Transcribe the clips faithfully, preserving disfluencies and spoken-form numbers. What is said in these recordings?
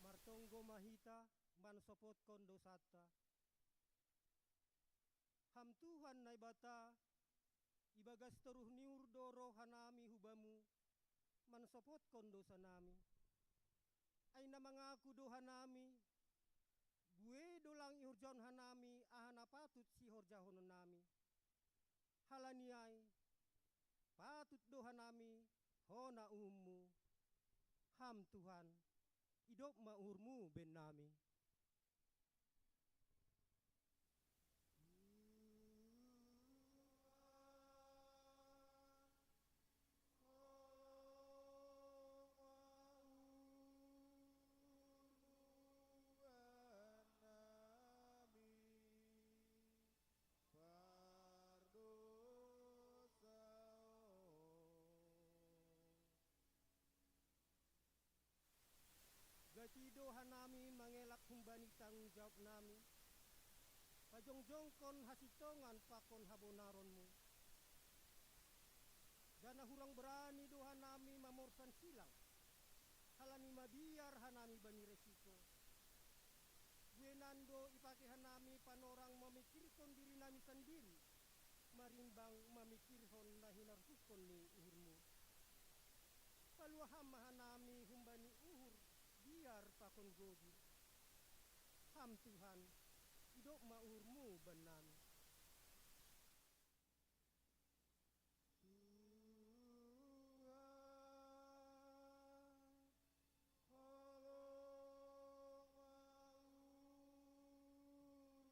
Martonggo ma hita mansopotkon dosanta. Ham Tuhan Naibata, ibagas toruh ni uhur do rohanami hu Bamu mansopotkon dosanami. Ai na mangaku do hanami, bue do lang ihorjahon hanami aha na patut sihorjahononnami. Halani ai, patut do hanami hona uhumMu. Ham Tuhan, idop ma uhurMu bennami. Gati do hanami mangelak humbani tanggung jawabnami, pajongjongkon hasintongan pakon habonaronMu. Janah hurang barani do hanami mamorsan silang, halani mabiar hanami bani resiko. Buenan do ipake hanami panorang mamikirkon dirinami sandiri, marimbang mamikirhon na hinarsuhkon ni uhurMu. Paluah Ham ma hanami humbani uhur biar pakon gobir. Ham Tuhan, idop ma uhurMu bannami.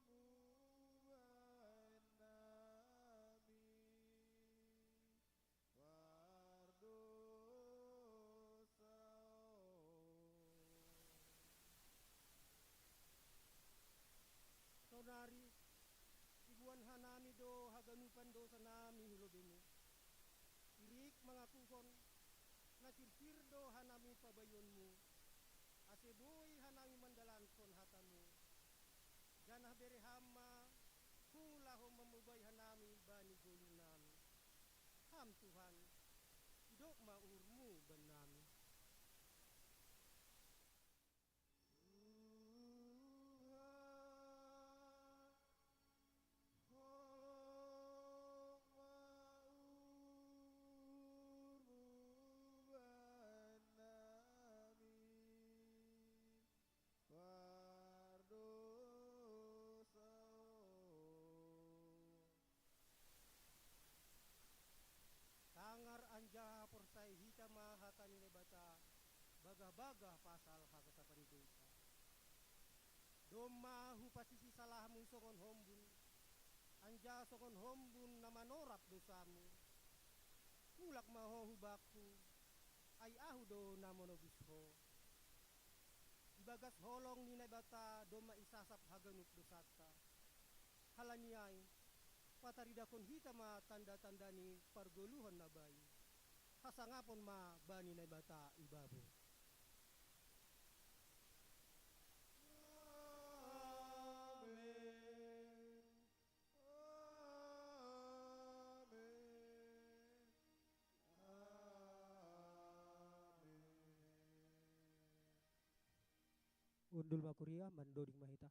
Tuhan, holong ma uhurMu bannami pardosaon. Saonari iboan hanami do haganupan dosanami hu lobeiMu. Irik mangakuhon, na sirsir do hanami pabaionMu, ase boi hanami mandalankon hataMu. Janah bere Ham ma hula Ho mamobai hanami bani goluhnami. Ham Tuhan, idop ma uhurMu bannami. Tuhan, holong ma uhurMu bannami pardosaon. Tangar anjaha porsayai hita ma hata ni Naibata bagah-bagah pasal hasasapan dousa. Domma hupasisi salahmu songon hombun, anjaha songon hombun na manorap dousamu. Mulak ma ho hu bakku, ai Ahu do na manobus ho. Ibagas holong ni Naibata domma isasap haganup dousanta. Halani ai, pataridahon hita ma tanda-tanda ni pargoluhan na bayu. Hasangapon ma bani Naibata ibabo. Amen. Amen. Amen. Undul ma kuria, mandoding ma hita.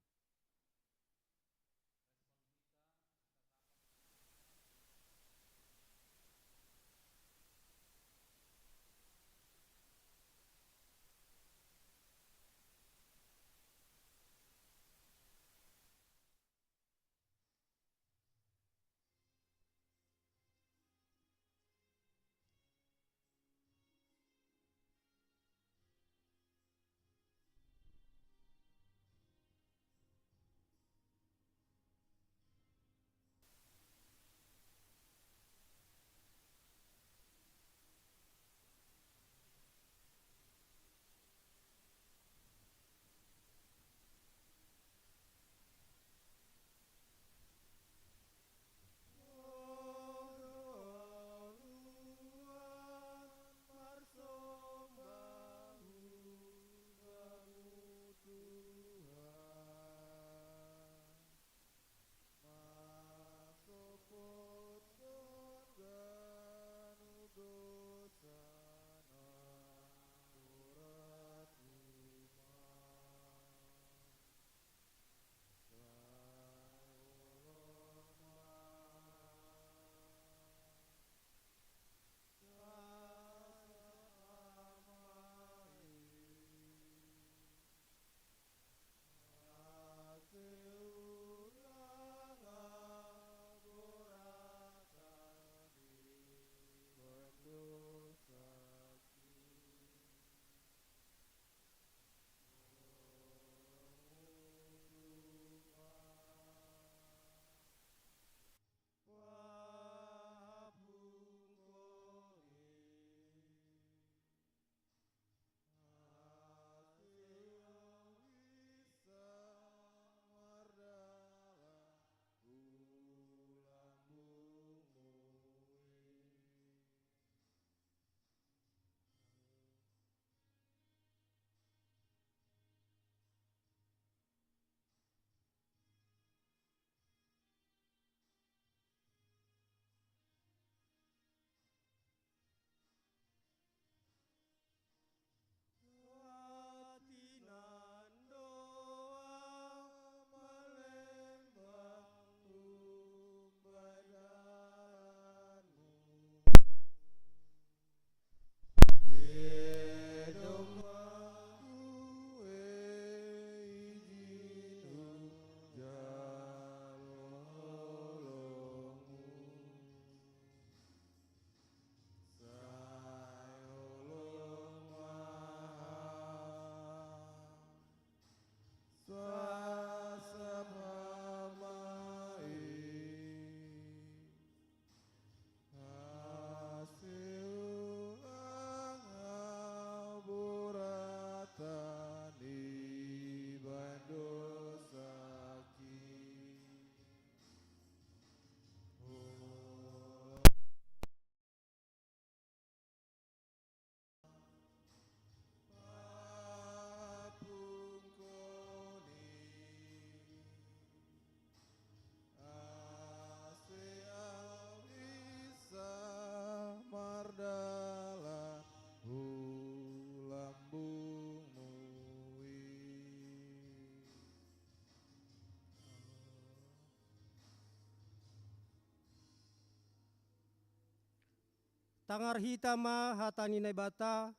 Tangar hita ma hata ni Naibata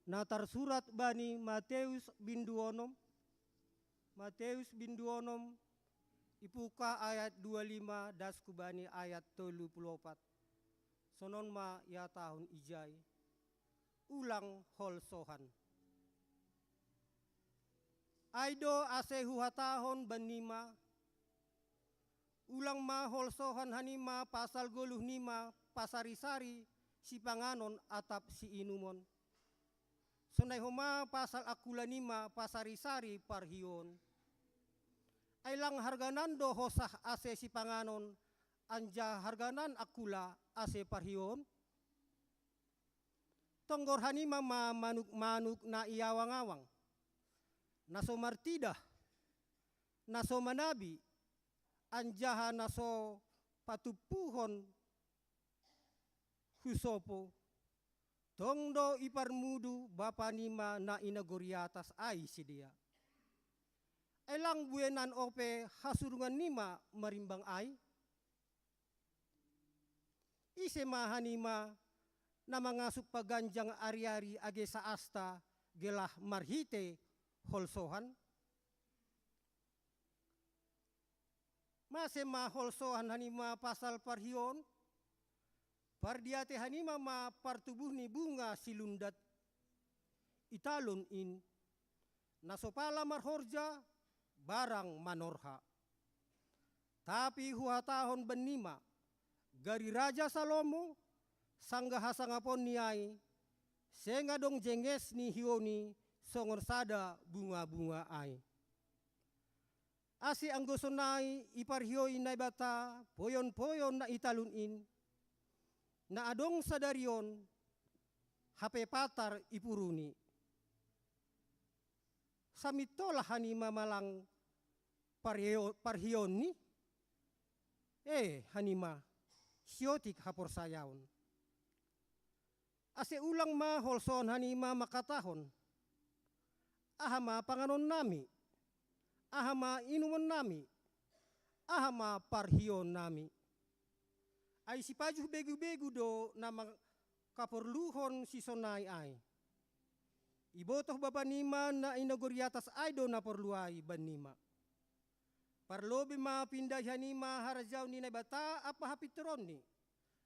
na tarsurat bani Mateus bindu onom, Mateus bindu onom, ipuka ayat dua lima das ku bani ayat tolu pulu opat. Sonon ma ihatahon ijai, ulang holsohan. Ai do ase huhatahon bannima, ulang ma holsohan hanima pasal goluh nima pasari-sari sipanganon atap siinumon. Sonai homa pasal angkula nima pasari-sari parhion. Ai lang harganan do hosah ase sipanganon, anjaha harganan angkula ase parhion? Tonggor hanima ma manuk-manuk na iawang-awang, na so martidah, na so manabi, anjaha na so patumpuhon hu sopo, tong do iparmudu Bapa nima na i nagori atas ai sidea. Ai lang buenan ope hasurungan nima marimbang ai? Ise ma hanima na mangasup paganjang ari-ari age saasta gelah marhite holsohan? Mase ma holsohan hanima pasal parhion? Pardiate hanima ma partubuh ni bunga silundat i talun in, na so pala marhorja, barang manorha. Tapi huhatahon bannima, gari Raja Salomo, sanggah hasangaponni ai, seng adong jenges ni hioni songon sada bunga-bunga ai. Ase anggo sonai iparhioi Naibata poyon-poyon na i talun in, na adong sadari on hape patar ipuruni, samintolah hanima ma lang parhio-, parhionni? E hanima, siotik haporsayaon. Ase ulang ma holsohon hanima mangkatahon, aha ma panganonnami? Aha ma inumonnami? Aha ma parhionnami? Ai sipajuh begu-begu do na mangkaporluhon sisonai ai. Ibotoh Bapa nima na i nagori atas ai do na porlu ai bannima. Parlobei ma pindahi hanima harajaon ni Naibata ampa hapintoronni,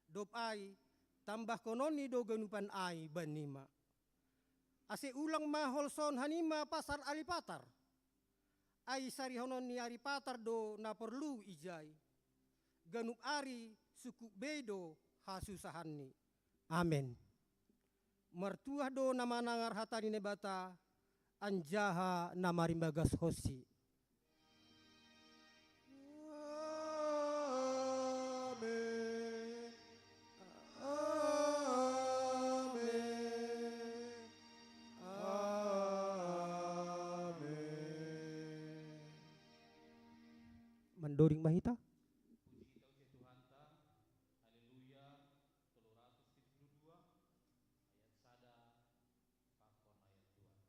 dob ai tambahkononni do ganupan ai bannima. Ase ulang ma holsohon hanima pasal ari patar. Ai sarihonon ni ari patar do na porlu ijai. Ganup ari sungkup bei do hasusahanni. Amen. Martuah do na manangar hata ni Naibata, anjaha na marimbagas honsi. Amen. Amen. Amen. Mandoding ma hita. Puji tau je Tuhanta. Haleluya. Tolu ratus pitu pulu dua, ayat sada pakon ayat dua.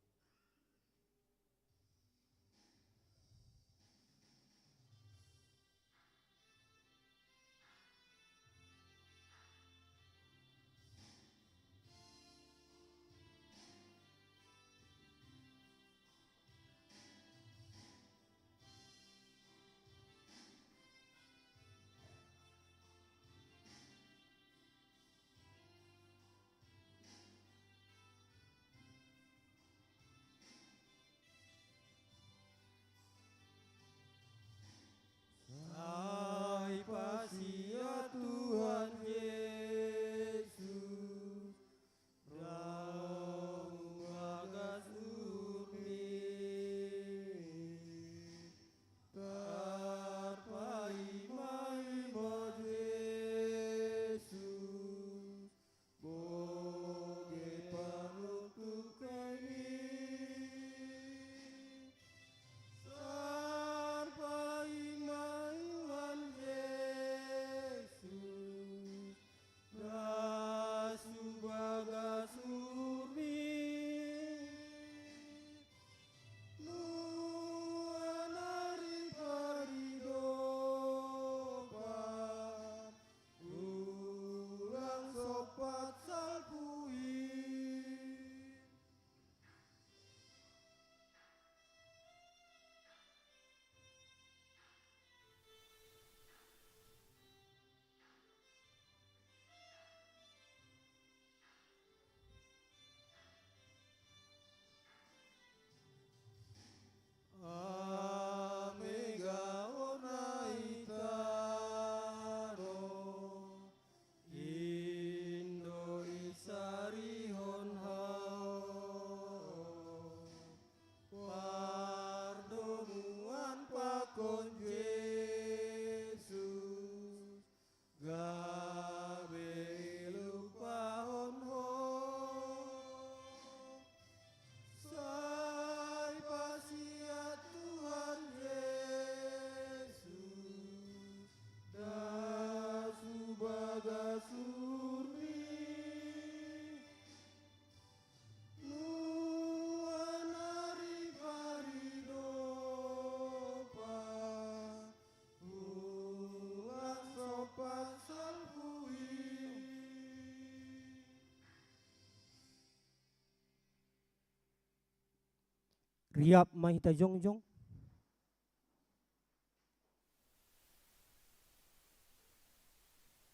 Riap ma hita jongjong.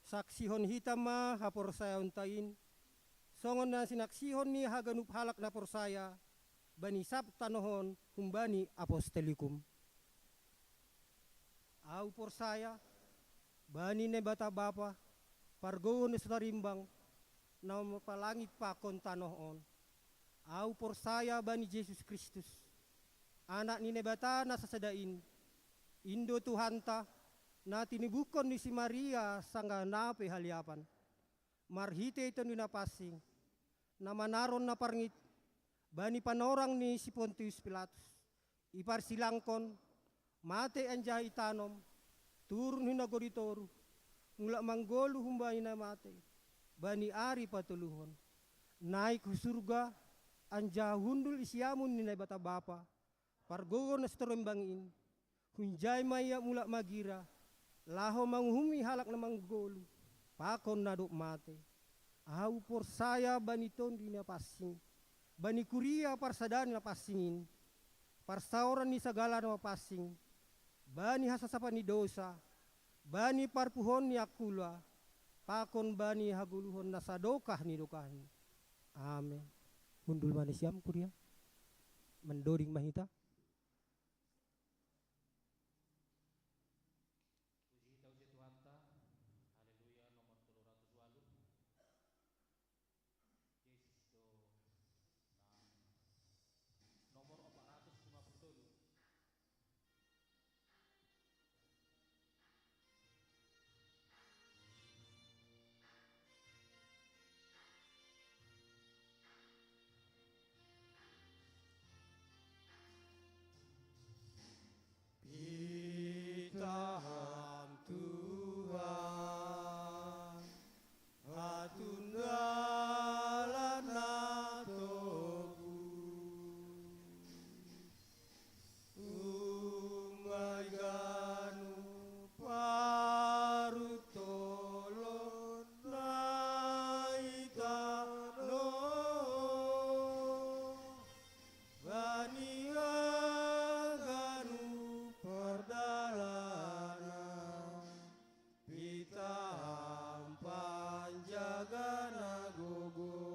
Saksihon hita ma haporsayaonta in, songon na sinaksihon ni haganup halak na porsaya bani sab tanoh on humbani apostolikum. Ahu porsaya bani Naibata Bapa, pargogo na so tarimbang, na marpalangit pakon tanoh on. Ahu porsaya bani Jesus Kristus, Anak ni Naibata na sasada in, in do Tuhanta, na tinubuhkon ni si Maria sanggah na pe haliapan, marhite Tonduy Napansing, na manaron na parngit bani panorang ni si Pontius Pilatus, iparsilangkon, mate anjaha itanom, turun hu nagori toruh, mulak manggoluh humbani na mate, bani ari patoluhon, naik hu surga, anjaha hundul i siamun ni Naibata Bapa, pargogo na so tarimbang in. Hunjai ma ia mulak magira, laho manguhumi halak na manggoluh pakon na dob mate. Ahu porsaya bani Tonduy Napansing, bani kuria parsadaan na pansing in, parsaoran ni sagala na mapansing, bani hasasapan ni dosa, bani parpuhoon ni angkula, pakon bani hagoluhon na sadokah ni dokahni. Amen. Hundul ma nasiam kuria, mandoding ma hita. Puji hita use Tuhanta. Haleluya, nomor tolu ratus walu. Yesus do nang nomor opat ratus lima puluh tolu. Pita Ham Tuhan, hatun dalan na togu. Umai ganup paruntolon na i tanoh, bani haganup pardalanan. Pita Ham panjaga na gogo.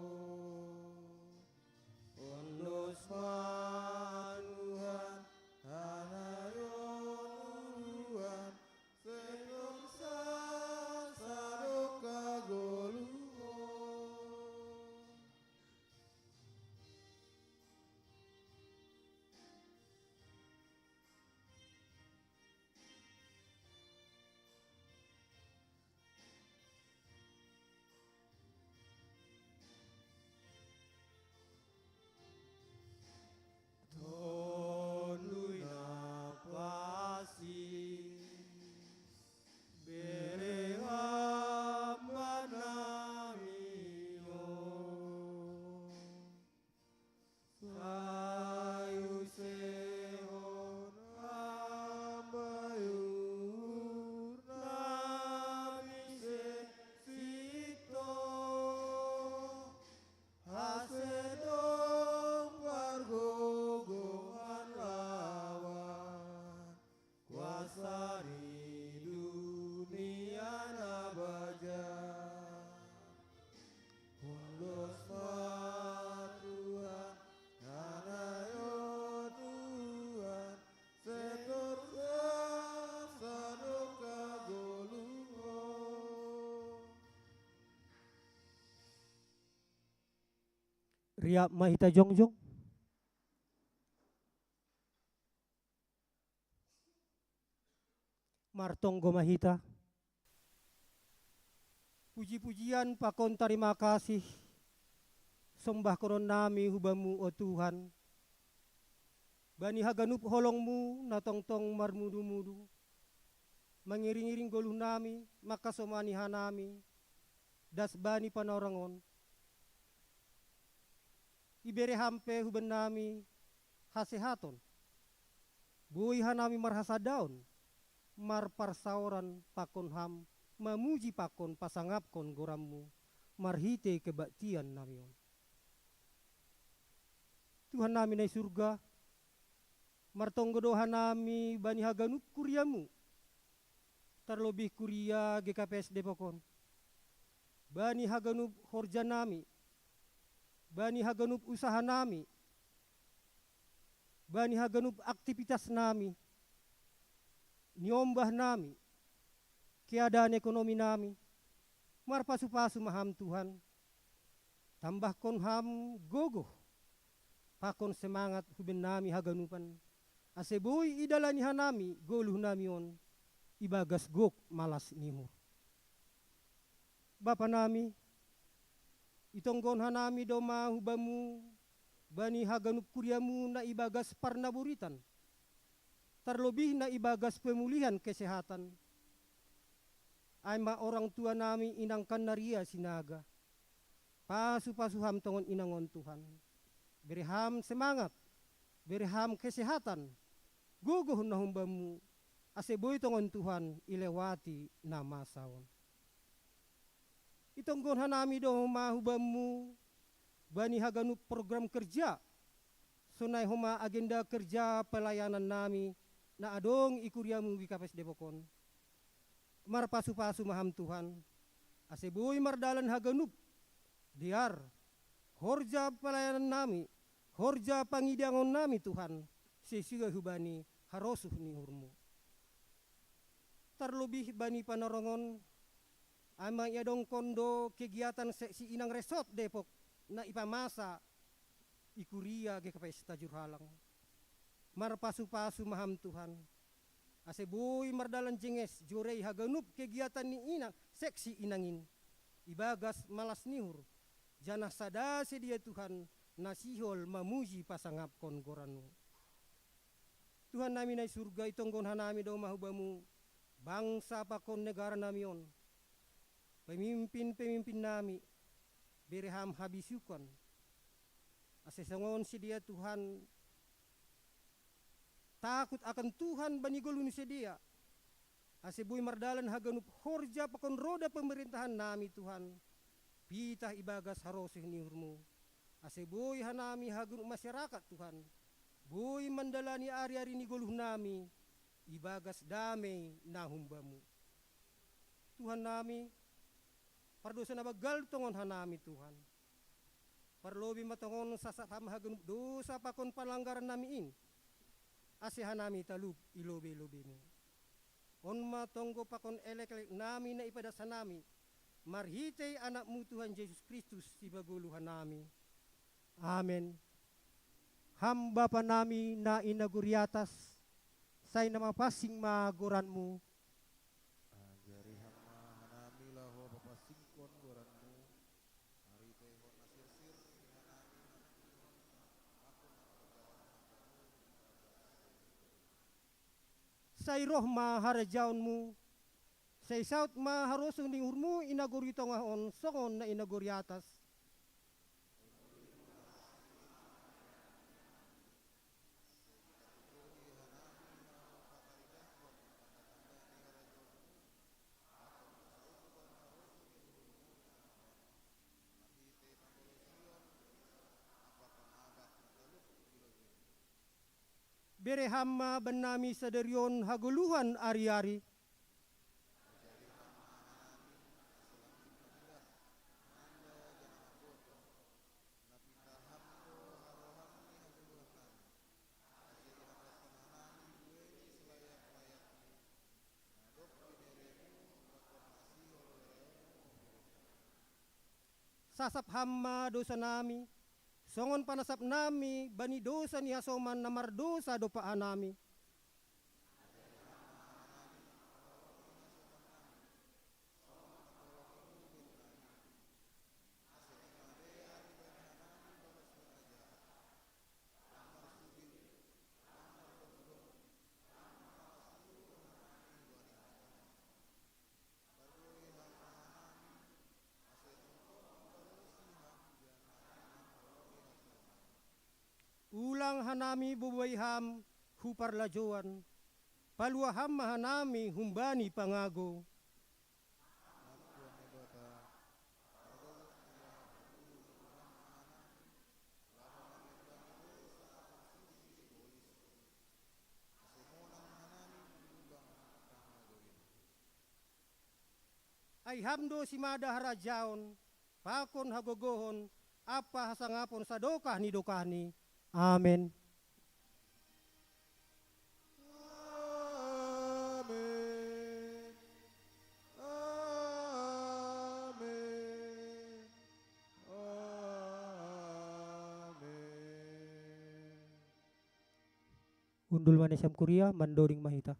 Ondos ma Tuhan, hanayon Tuhan, setor sa sadok hagoluhon. Tonduy Napansing, bere Ham ma nami on. Sai usehon Ham ma uhur nami sisintong, ase dong pargogoan lawan kuasa ni dunia na baja. Ondos ma Tuhan, hanayon Tuhan, setor sa sadok hagoluhon. Riap ma hita jongjong. Martonggo ma hita. Puji-pujian pakon tarima kasih sombahkonon nami hu Bamu, o Tuhan, bani haganup holong-Mu na tongtong marmudu-mudu, mangiring-iring goluh nami, mangkasomani hanami, das bani panorang on. Ibere Ham pe huban nami hasehaton, boi hanami marhasadaon, marparsaoran pakon Ham, mamuji pakon pasangapkon goram-Mu, marhite kebaktian nami on. Tuhan nami na i surga, Martonggo do hanami bani haganup kuriamu, tarlobih kuria G K P S Depok on, bani haganup horjanami, bani haganup usahanami, bani haganup aktivitasnami, niombahnami, keadaan ekonominami, marpasu-pasu ma Ham Tuhan, tambahkon Ham gogoh pakon semangat hu bennami haganupan, ase boi idalani hanami goluhnami on ibagas gok malas ni uhur. Bapa nami, itonggohon hanami do ma hu Bamu bani haganup kuriamu na ibagas parnaboritan, tarlobih na ibagas pemulihan kesehatan. Ai ma orang tua nami inang Kannaria Sinaga. Pasu-pasu Ham tongon inang on Tuhan. Bere Ham semangat, bere Ham kesehatan, gogoh na humbamu, ase boi tongon Tuhan ilewati na masa on. Itonggohon hanami do ma hubamu bani haganup program kerja, sonai homa agenda kerja pelayanan nami na adong i kuriamu G K P S Depok on. Marpasu-pasu ma Ham Tuhan, ase boi mardalan haganup, dear, horja pelayanan nami, horja pangidangon nami Tuhan, sesuai hubani harosuh ni uhurmu. Tarlobih bani panarongon, ai ma iadongkon do kegiatan seksi inang resort Depok na ipamasa i kuria G K P S Tajur Halang. Marpasu-pasu ma Ham Tuhan, ase boi mardalan jenges jorei haganup kegiatan ni inang seksi inang in ibagas malas ni uhur, janah sada sedia Tuhan na sihol mamuji pasangapkon goranmu. Tuhan nami na i surga, itonggohon hanami do ma hubamu bangsa pakon negara nami on, pemimpin-pemimpin nami, bere Ham habisuhon, ase songon sedia Tuhan, takut akan Tuhan bani goluh ni sedia, ase boi mardalan haganup horja pakon roda pemerintahan nami Tuhan, pitah ibagas harosuh ni uhurmu, ase boi hanami haganup masyarakat Tuhan, boi mandalani ari-ari ni goluh nami ibagas damei na humbamu. Tuhan nami, pardosa na banggal tongon hanami Tuhan. Parlobei ma tongon sasap Ham haganup dosa pakon palanggaran nami in, ase hanami talup i lobei-lobeimu. On ma tonggo pakon elek-elek nami na ipadas hanami, marhitei Anakmu Tuhan Jesus Kristus sipagoluhan nami. Amen. Ham Bapa nami na i nagori atas, sai na mapansing ma goranmu. Ajari Ham ma hanami laho papansingkon goranmu, marhiteihon na sirsir ni hanami mangulihon pakon harajaon hatamu. Sai roh ma harajaonmu, sai saut ma harosuh ni uhurmu i nagori tongah on songon na i nagori atas. Bere Ham ma bannami sadari on hagoluhan ari-ari. Sasap Ham ma dosa nami, songon panasap nami bani dosa ni hasoman na mardosa dompak hanami. Ulang hanami bobai Ham hu parlajouan, palua Ham ma hanami humbani pangago. Ai Ham do simada harajaon, pakon hagogohon, ampa hasangapon sadokah ni dokahni. Amen. Amen. Amen. Amen. Undul ma nasiam kuria, mandoding ma hita.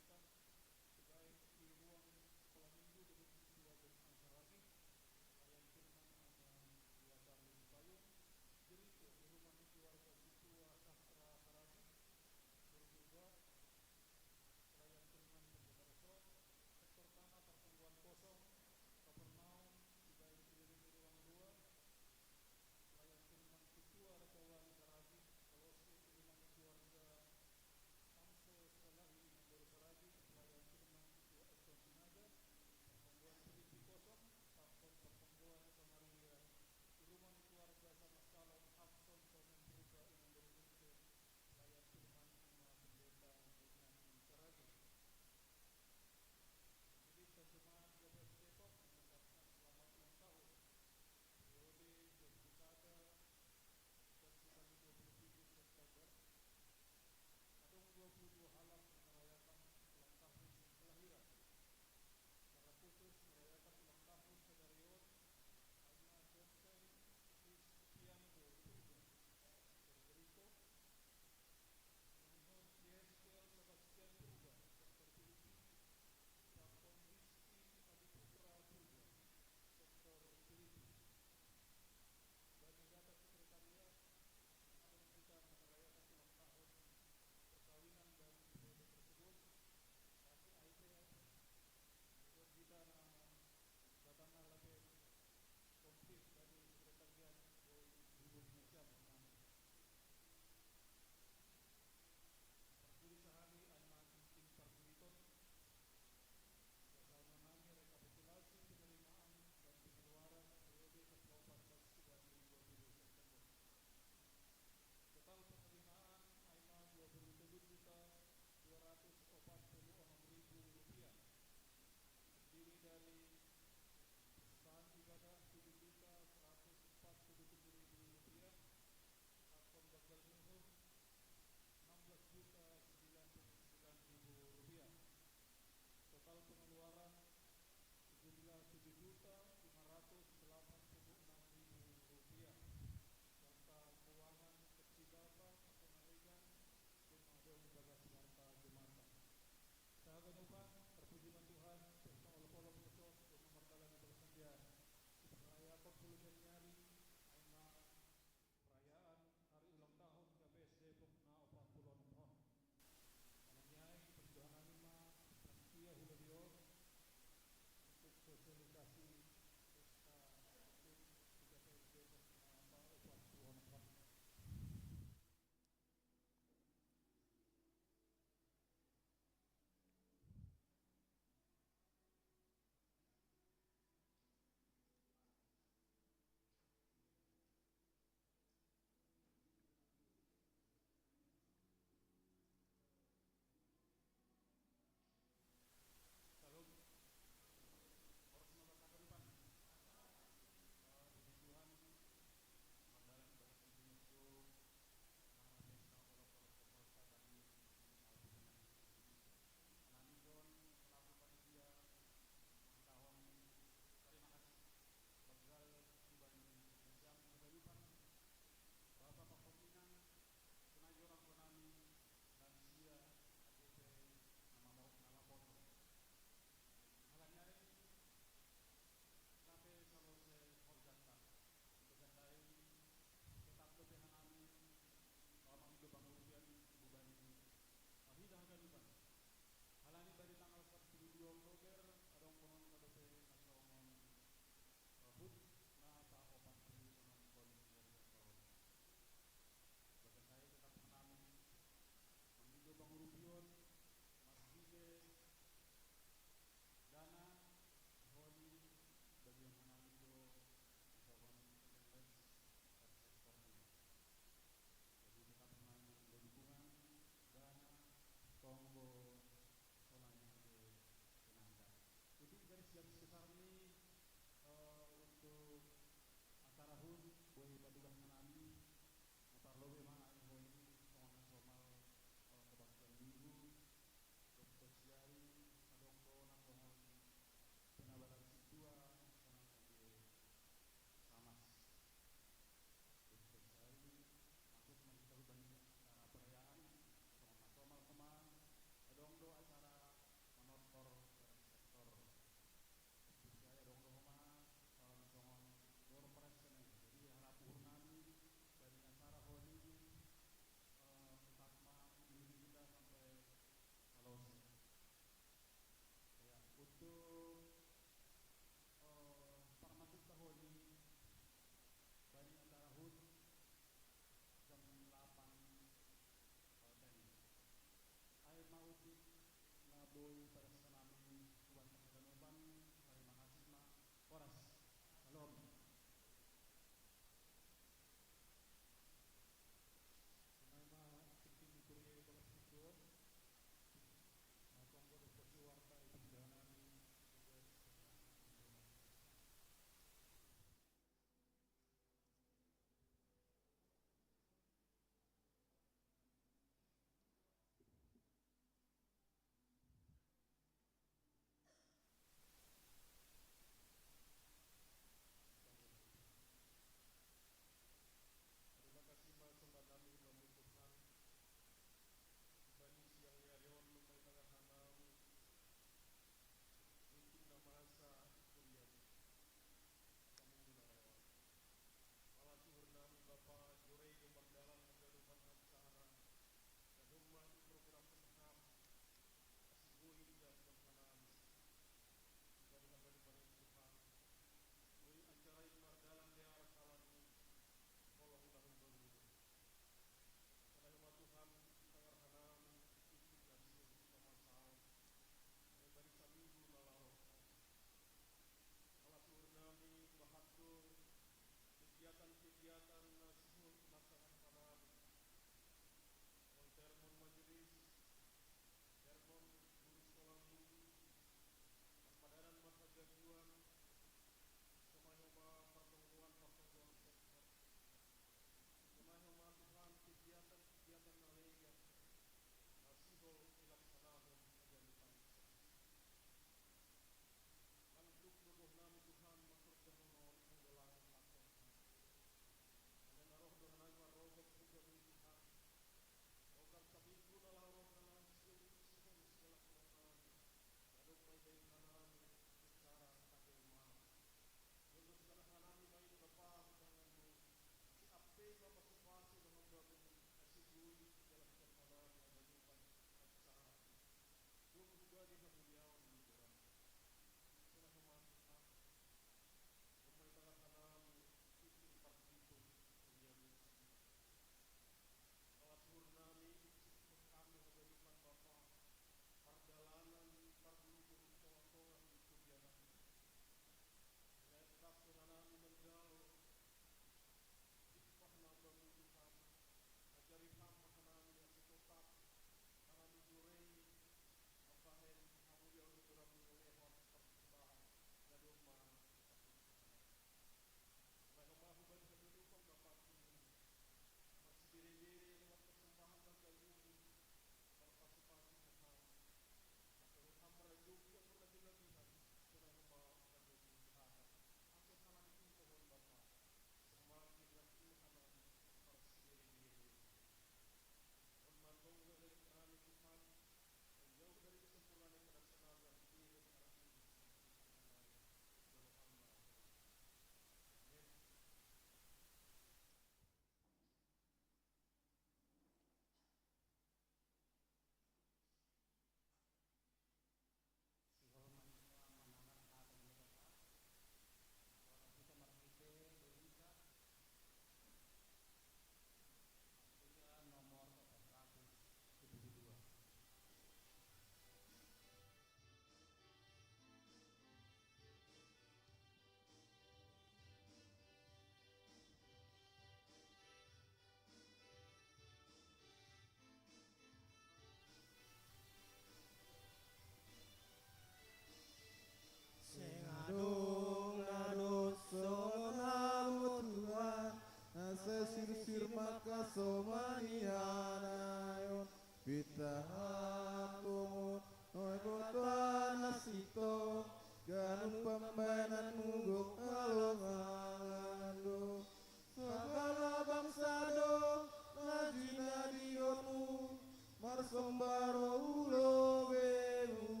Nambayananmu gok halongangan do. Sagala bangsa do na jinadion-Mu marsomba ro hu lobei-Mu.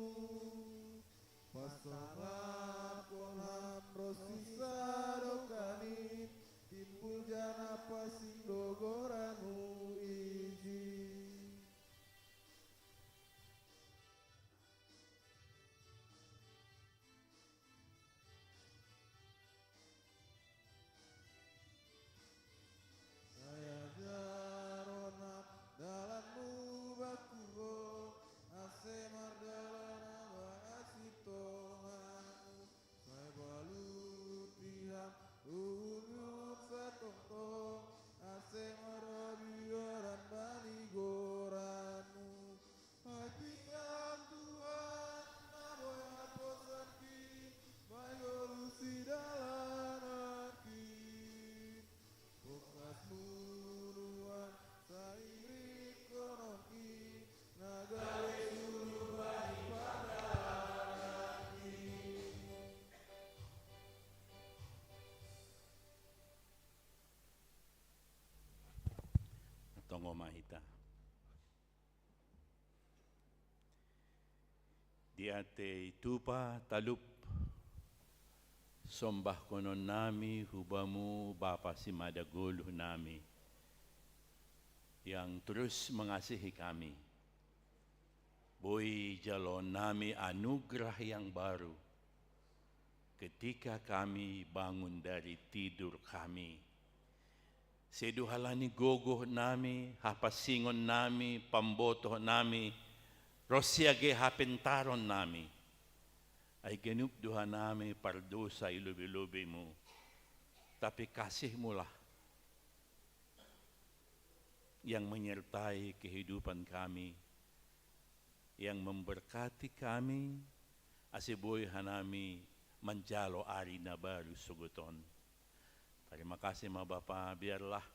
Pasangapkon Ham ro sisadokan in, timbul janah pansing do goran-Mu ijin. Sai ajaron Ham dalan-Mu baku gok, ase mardalan Ham bani asi tonga-Mu. Sai paluti Ham uhum-uhum satongtong, ase marhabiaran bani goran-Mu. Ai pinggan Tuhan, na boi haposankin, bahen goluh sidalanankin. Bokas-Mu Tuhan, sai iringkonon in, na gabe suluh bani pandalanankin. Tonggo ma hita. Diatei tupa talup, sombahkonon nami hu Bamu, Bapa simada goluh nami, yang terus mengasihi kami. Boi jaloon nami anugerah yang baru ketika kami bangun dari tidur kami. Sedo halani gogoh nami, hapansingon nami, pambotoh nami, ronsi age hapentaron nami. Ai ganup do hanami pardousa i lobei-lobei-Mu, tapi kasih-Mulah yang menyertai kehidupan kami, yang memberkati kami, ase boi hanami manjalo ari na baru sogot on. Tarima kasih ma Bapa, biarlah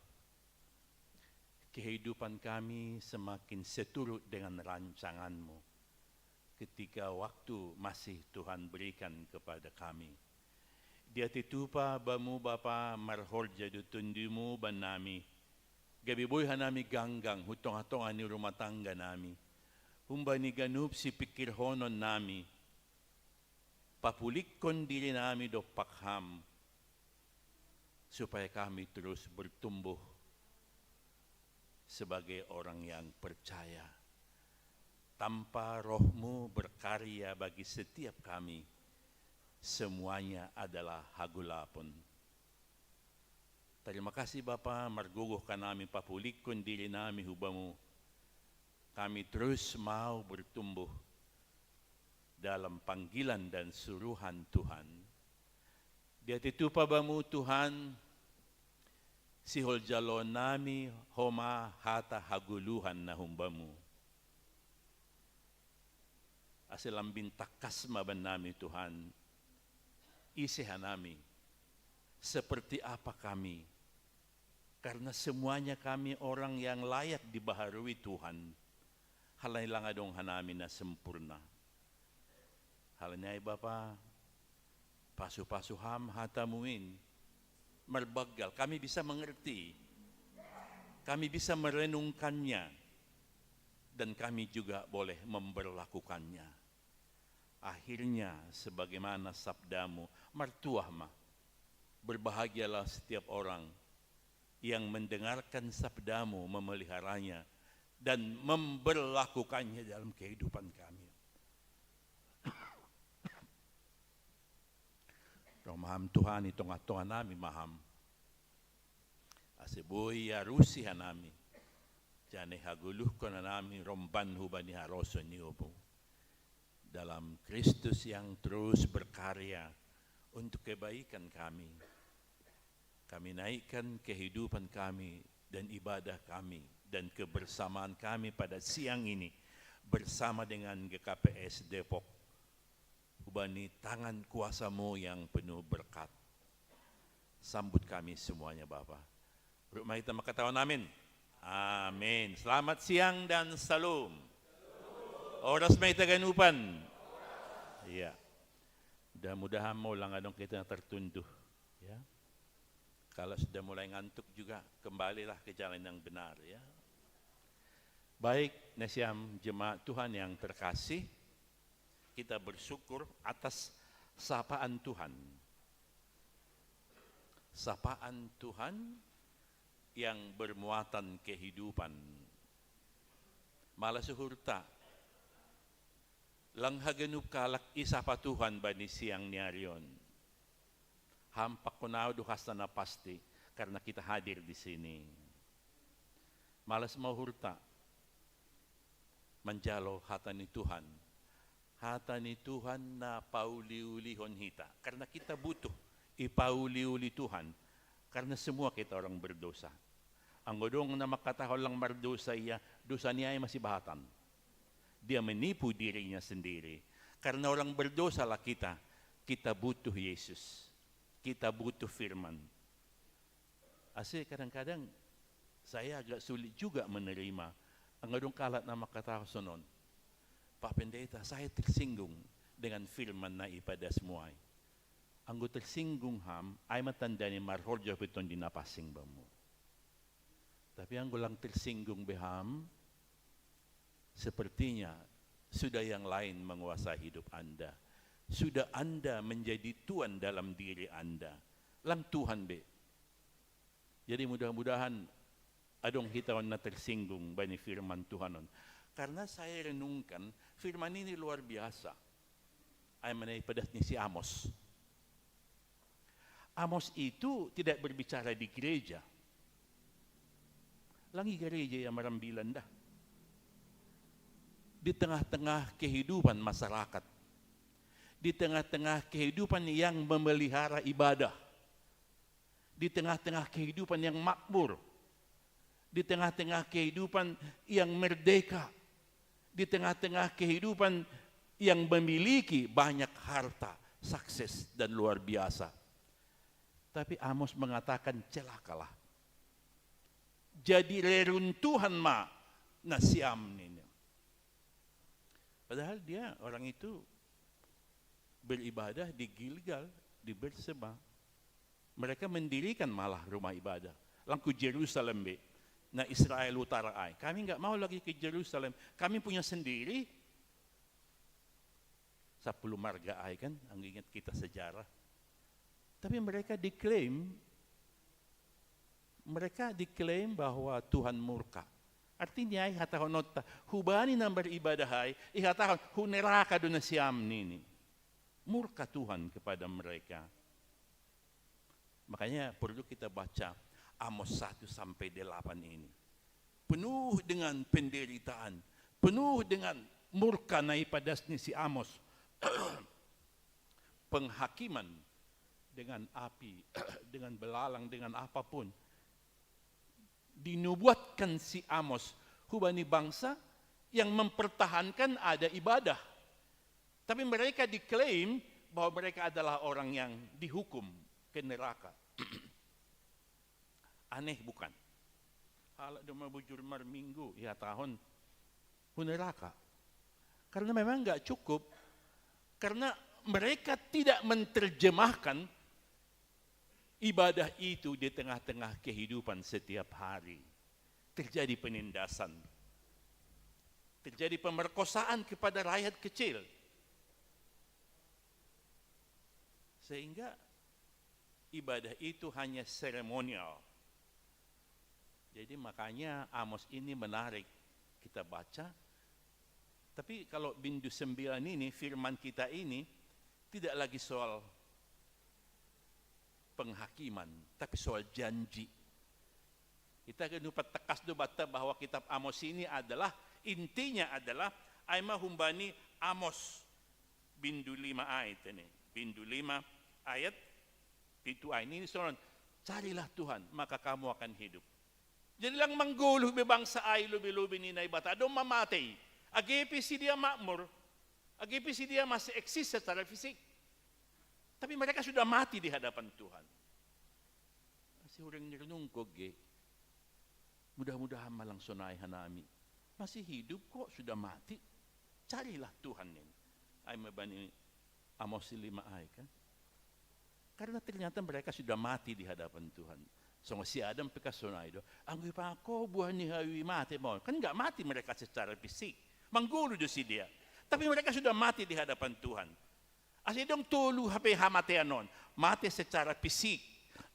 kehidupan kami semakin seturut dengan rancangan-Mu ketika waktu masih Tuhan berikan kepada kami. Diatei tupa Bamu Bapa marhorja do Tonduy-Mu bannami, gabe boi hanami ganggang hu tongah-tongah ni rumah tangga nami, humbani ganup sipingkirhonon nami. Papulikkon diri nami dompak Ham, supaya kami terus bertumbuh sebagai orang yang percaya. Tanpa Roh-Mu berkarya bagi setiap kami, semuanya adalah hagolapon. Tarima kasih Bapa, margogoh hanami papulikkon diri nami hu Bamu. Kami terus mau bertumbuh dalam panggilan dan suruhan Tuhan. Diatei tupa Bamu Tuhan, sihol jaloon nami homa hata hagoluhan na humbamu. Ase lambin tangkas ma bannami Tuhan, ise hanami, seperti apa kami, karena semuanya kami orang yang layak dibaharui Tuhan, halani lang adong hanami na sempurna. Halani ai Bapa, pasu-pasu Ham hatamu in, marbanggal kami bisa mengerti, kami bisa merenungkannya, dan kami juga boleh memberlakukannya. Akhirnya, sebagaimana sabdamu, martuah ma, berbahagialah setiap orang yang mendengarkan sabdamu, memeliharanya, dan memberlakukannya dalam kehidupan kami. Roh ma Ham Tuhan, i tongah-tongah nami ma Ham, ase boi iarusi hanami, janah ihagoluhkon hanami romban hubani harosuh ni opu, dalam Kristus yang terus berkarya untuk kebaikan kami. Kami naikkan kehidupan kami dan ibadah kami dan kebersamaan kami pada siang ini bersama dengan G K P S Depok, hubani tangan kuasa-Mu yang penuh berkat. Sambut kami semuanya, Bapa. Ruk ma hita mangkatahon amin. Amin. Selamat siang dan salam. Horas ma hita ganupan. Iya. Mudah-mudahan mau lang adong kita tertunduh, ya. Kalau sudah mulai ngantuk juga, kembalilah ke jalan yang benar, ya. Baik, nasiam jemaat Tuhan yang terkasih, kita bersyukur atas sapaan Tuhan. Sapaan Tuhan yang bermuatan kehidupan. Malas hurta, lang haganup kalak isapa Tuhan bani siang ni ari on. Hampak ko nau do hasta na pasti, karena kita hadir di sini. Malas mau hurta, manjalo hata ni Tuhan. Hata ni Tuhan na pauli-ulihon hita, karena kita butuh ipauli-uli Tuhan, karena semua kita orang berdosa. Anggo dong na mangkatahon lang mardosa ia, dosa ni ai masibahatan. Dia menipu dirinya sendiri. Karena orang berdosalah kita, kita butuh Yesus. Kita butuh firman. Ase kadang-kadang saya agak sulit juga menerima. Anggo dong kalak na mangkatahon sonon, "Pak Pendeta, saya tersinggung dengan firman na ipadasmu ai." Anggo tersinggung ham, ai ma tanda ni marhorja pe Tondi na pansing bamu. Tapi anggo lang tersinggung be ham, sepertinya sudah yang lain menguasai hidup Anda. Sudah Anda menjadi tuan dalam diri Anda. Lang Tuhan be. Jadi mudah-mudahan adong hita on na tersinggung bani firman Tuhan on. Karena saya renungkan, firman ini luar biasa. Ai ma na ipadas ni si Amos. Amos itu tidak berbicara di gereja. Lang i gereja ia marambilan da. Di tengah-tengah kehidupan masyarakat. Di tengah-tengah kehidupan yang memelihara ibadah. Di tengah-tengah kehidupan yang makmur. Di tengah-tengah kehidupan yang merdeka. Di tengah-tengah kehidupan yang memiliki banyak harta, sukses, dan luar biasa. Tapi Amos mengatakan, "Celakalah. Jadi reruntuhan ma nasiam," nini. Padahal dia, orang itu, beribadah di Gilgal, di Berseba. Mereka mendirikan malah rumah ibadah. Lang ku Jerusalem be, na Israel Utara ai. "Kami nggak mau lagi ke Jerusalem. Kami punya sendiri." Sapuluh marga ai kan, anggo ingat kita sejarah. Tapi mereka diklaim, mereka diklaim bahwa Tuhan murka. Artinya, ihatahononta, hubani na beribadah ai, ihatahon, "Hu neraka do nasiam," nini. Murka Tuhan kepada mereka. Makanya perlu kita baca Amos satu sampai delapan ini. Penuh dengan penderitaan, penuh dengan murka na ipadas ni si Amos. Penghakiman dengan api, dengan belalang, dengan apapun. Dinubuatkan si Amos hubani bangsa yang mempertahankan ada ibadah. Tapi mereka diklaim bahwa mereka adalah orang yang dihukum ke neraka. Aneh bukan? Halak do mabujur marminggu, ihatahon, "Hu neraka." Karena memang nggak cukup. Karena mereka tidak menerjemahkan ibadah itu di tengah-tengah kehidupan setiap hari. Terjadi penindasan. Terjadi pemerkosaan kepada rakyat kecil. Sehingga ibadah itu hanya seremonial. Jadi makanya Amos ini menarik kita baca. Tapi kalau bindu sembilan ini, firman kita ini tidak lagi soal penghakiman, tapi soal janji. Kita ganup patekas do banta bahwa kitab Amos ini adalah, intinya adalah, ai ma humbani Amos bindu lima ai tene. Bindu lima ayat pitu ai. Ini sonon, "Carilah Tuhan, maka kamu akan hidup." Jadi lang manggoluh be bangsa ai lobi-lobi ni Naibata, adong ma matei. Age pe si dia makmur, age pe si dia masih eksis secara fisik. Tapi mereka sudah mati di hadapan Tuhan. Masih orang nirnungkog ge. Mudah-mudahan ma lang sonai hanami. Masih hidup kok, sudah mati. Carilah Tuhan ini. Ai ma bani Amos lima ay, kan? Karena ternyata mereka sudah mati di hadapan Tuhan. So, si Adam pekasonai do, anggo ipangako buah ni hayu i mate mau. Kan nggak mati mereka secara fisik. Manggulu do sidea. Tapi mereka sudah mati di hadapan Tuhan. Asi dong tolu hape hamatean on. Mate secara fisik,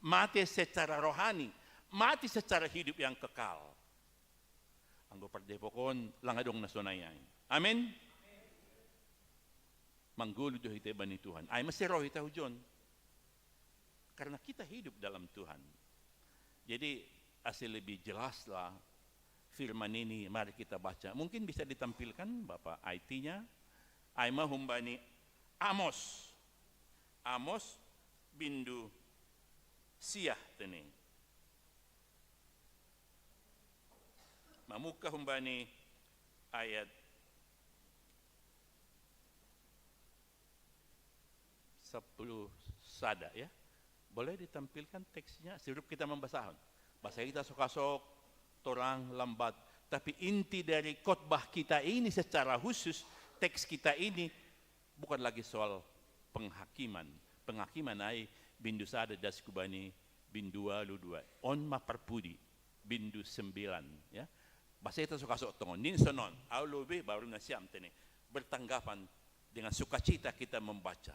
mate secara rohani, mate secara hidup yang kekal. Anggo pardepok on, lang adong na sonai ai. Amin. Manggulu do hita bani Tuhan. Ai mesti roh hita hujon. Karena kita hidup dalam Tuhan. Jadi, asi lebih jelaslah firman ini, mari kita baca. Mungkin bisa ditampilkan, Bapak I T-nya. Ai ma humbani Amos. Amos bindu sia tene. Mamungka humbani ayat sepuluh sada, ya. Boleh ditampilkan teksnya, sirup kita membasahon. Bahasa kita sokasok, torang, lambat. Tapi inti dari khotbah kita ini secara khusus, teks kita ini bukan lagi soal penghakiman. Penghakiman ai bindu sada das kubani bindu walu dua. On ma parpudi bindu sembilan, ya. Bahasa kita sokasok tongon. Nin sonon, au lobi baru nasiam tene. Bertanggapan dengan sukacita kita membaca.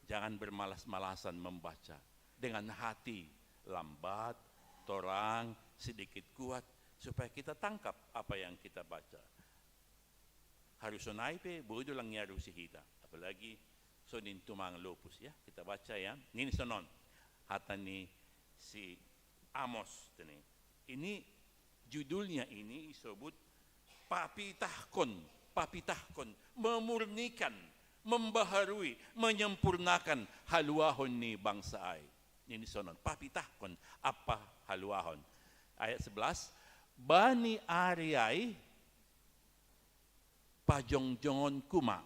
Jangan bermalas-malasan membaca. Dengan hati lambat, torang, sedikit kuat, supaya kita tangkap apa yang kita baca. Harus sonai pe, bodo lang nyaru si hita. Apalagi so nintumang lopus, ya. Kita baca, ya. Nin sonon. Hata ni si Amos tene. Ini judulnya ini disebut papitahkon, papitahkon, memurnikan, membaharui, menyempurnakan haluahon ni bangsa ai. Nin sonon, papitahkon, apa haluahon. Ayat sebelas, bani ari ai pajongjongonku ma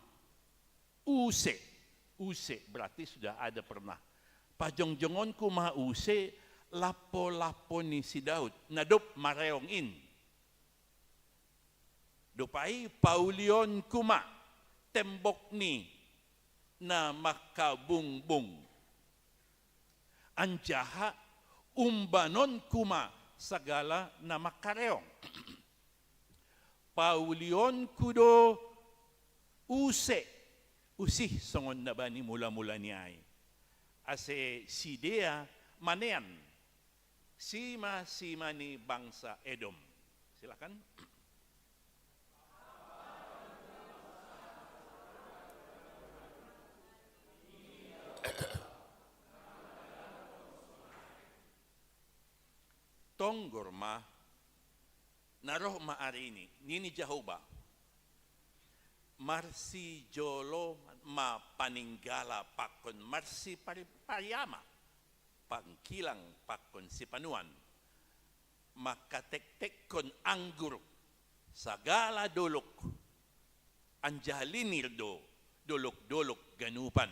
use, use berarti sudah ada pernah. Pajongjongonku ma use lapo-lapo ni si Daud, na dob mareong in. Dob ai paulionku ma tembok ni na mangkabungbung. Anjaha umbanonku ma sagala na mangkareong. Paulionku do use, usih songon na bani mula-mula ni ai. Ase sidea manean, sima-sima ni bangsa Edom. Silakan. Tonggor ma, na roh ma ari ni, nini Jahowa. Marsijolo ma paninggala pakon marsipari-, pariama, pangkilang pakon sipanuan, mangkatektekkon anggur sagala dolok, anjaha linir do dolok-dolok ganupan.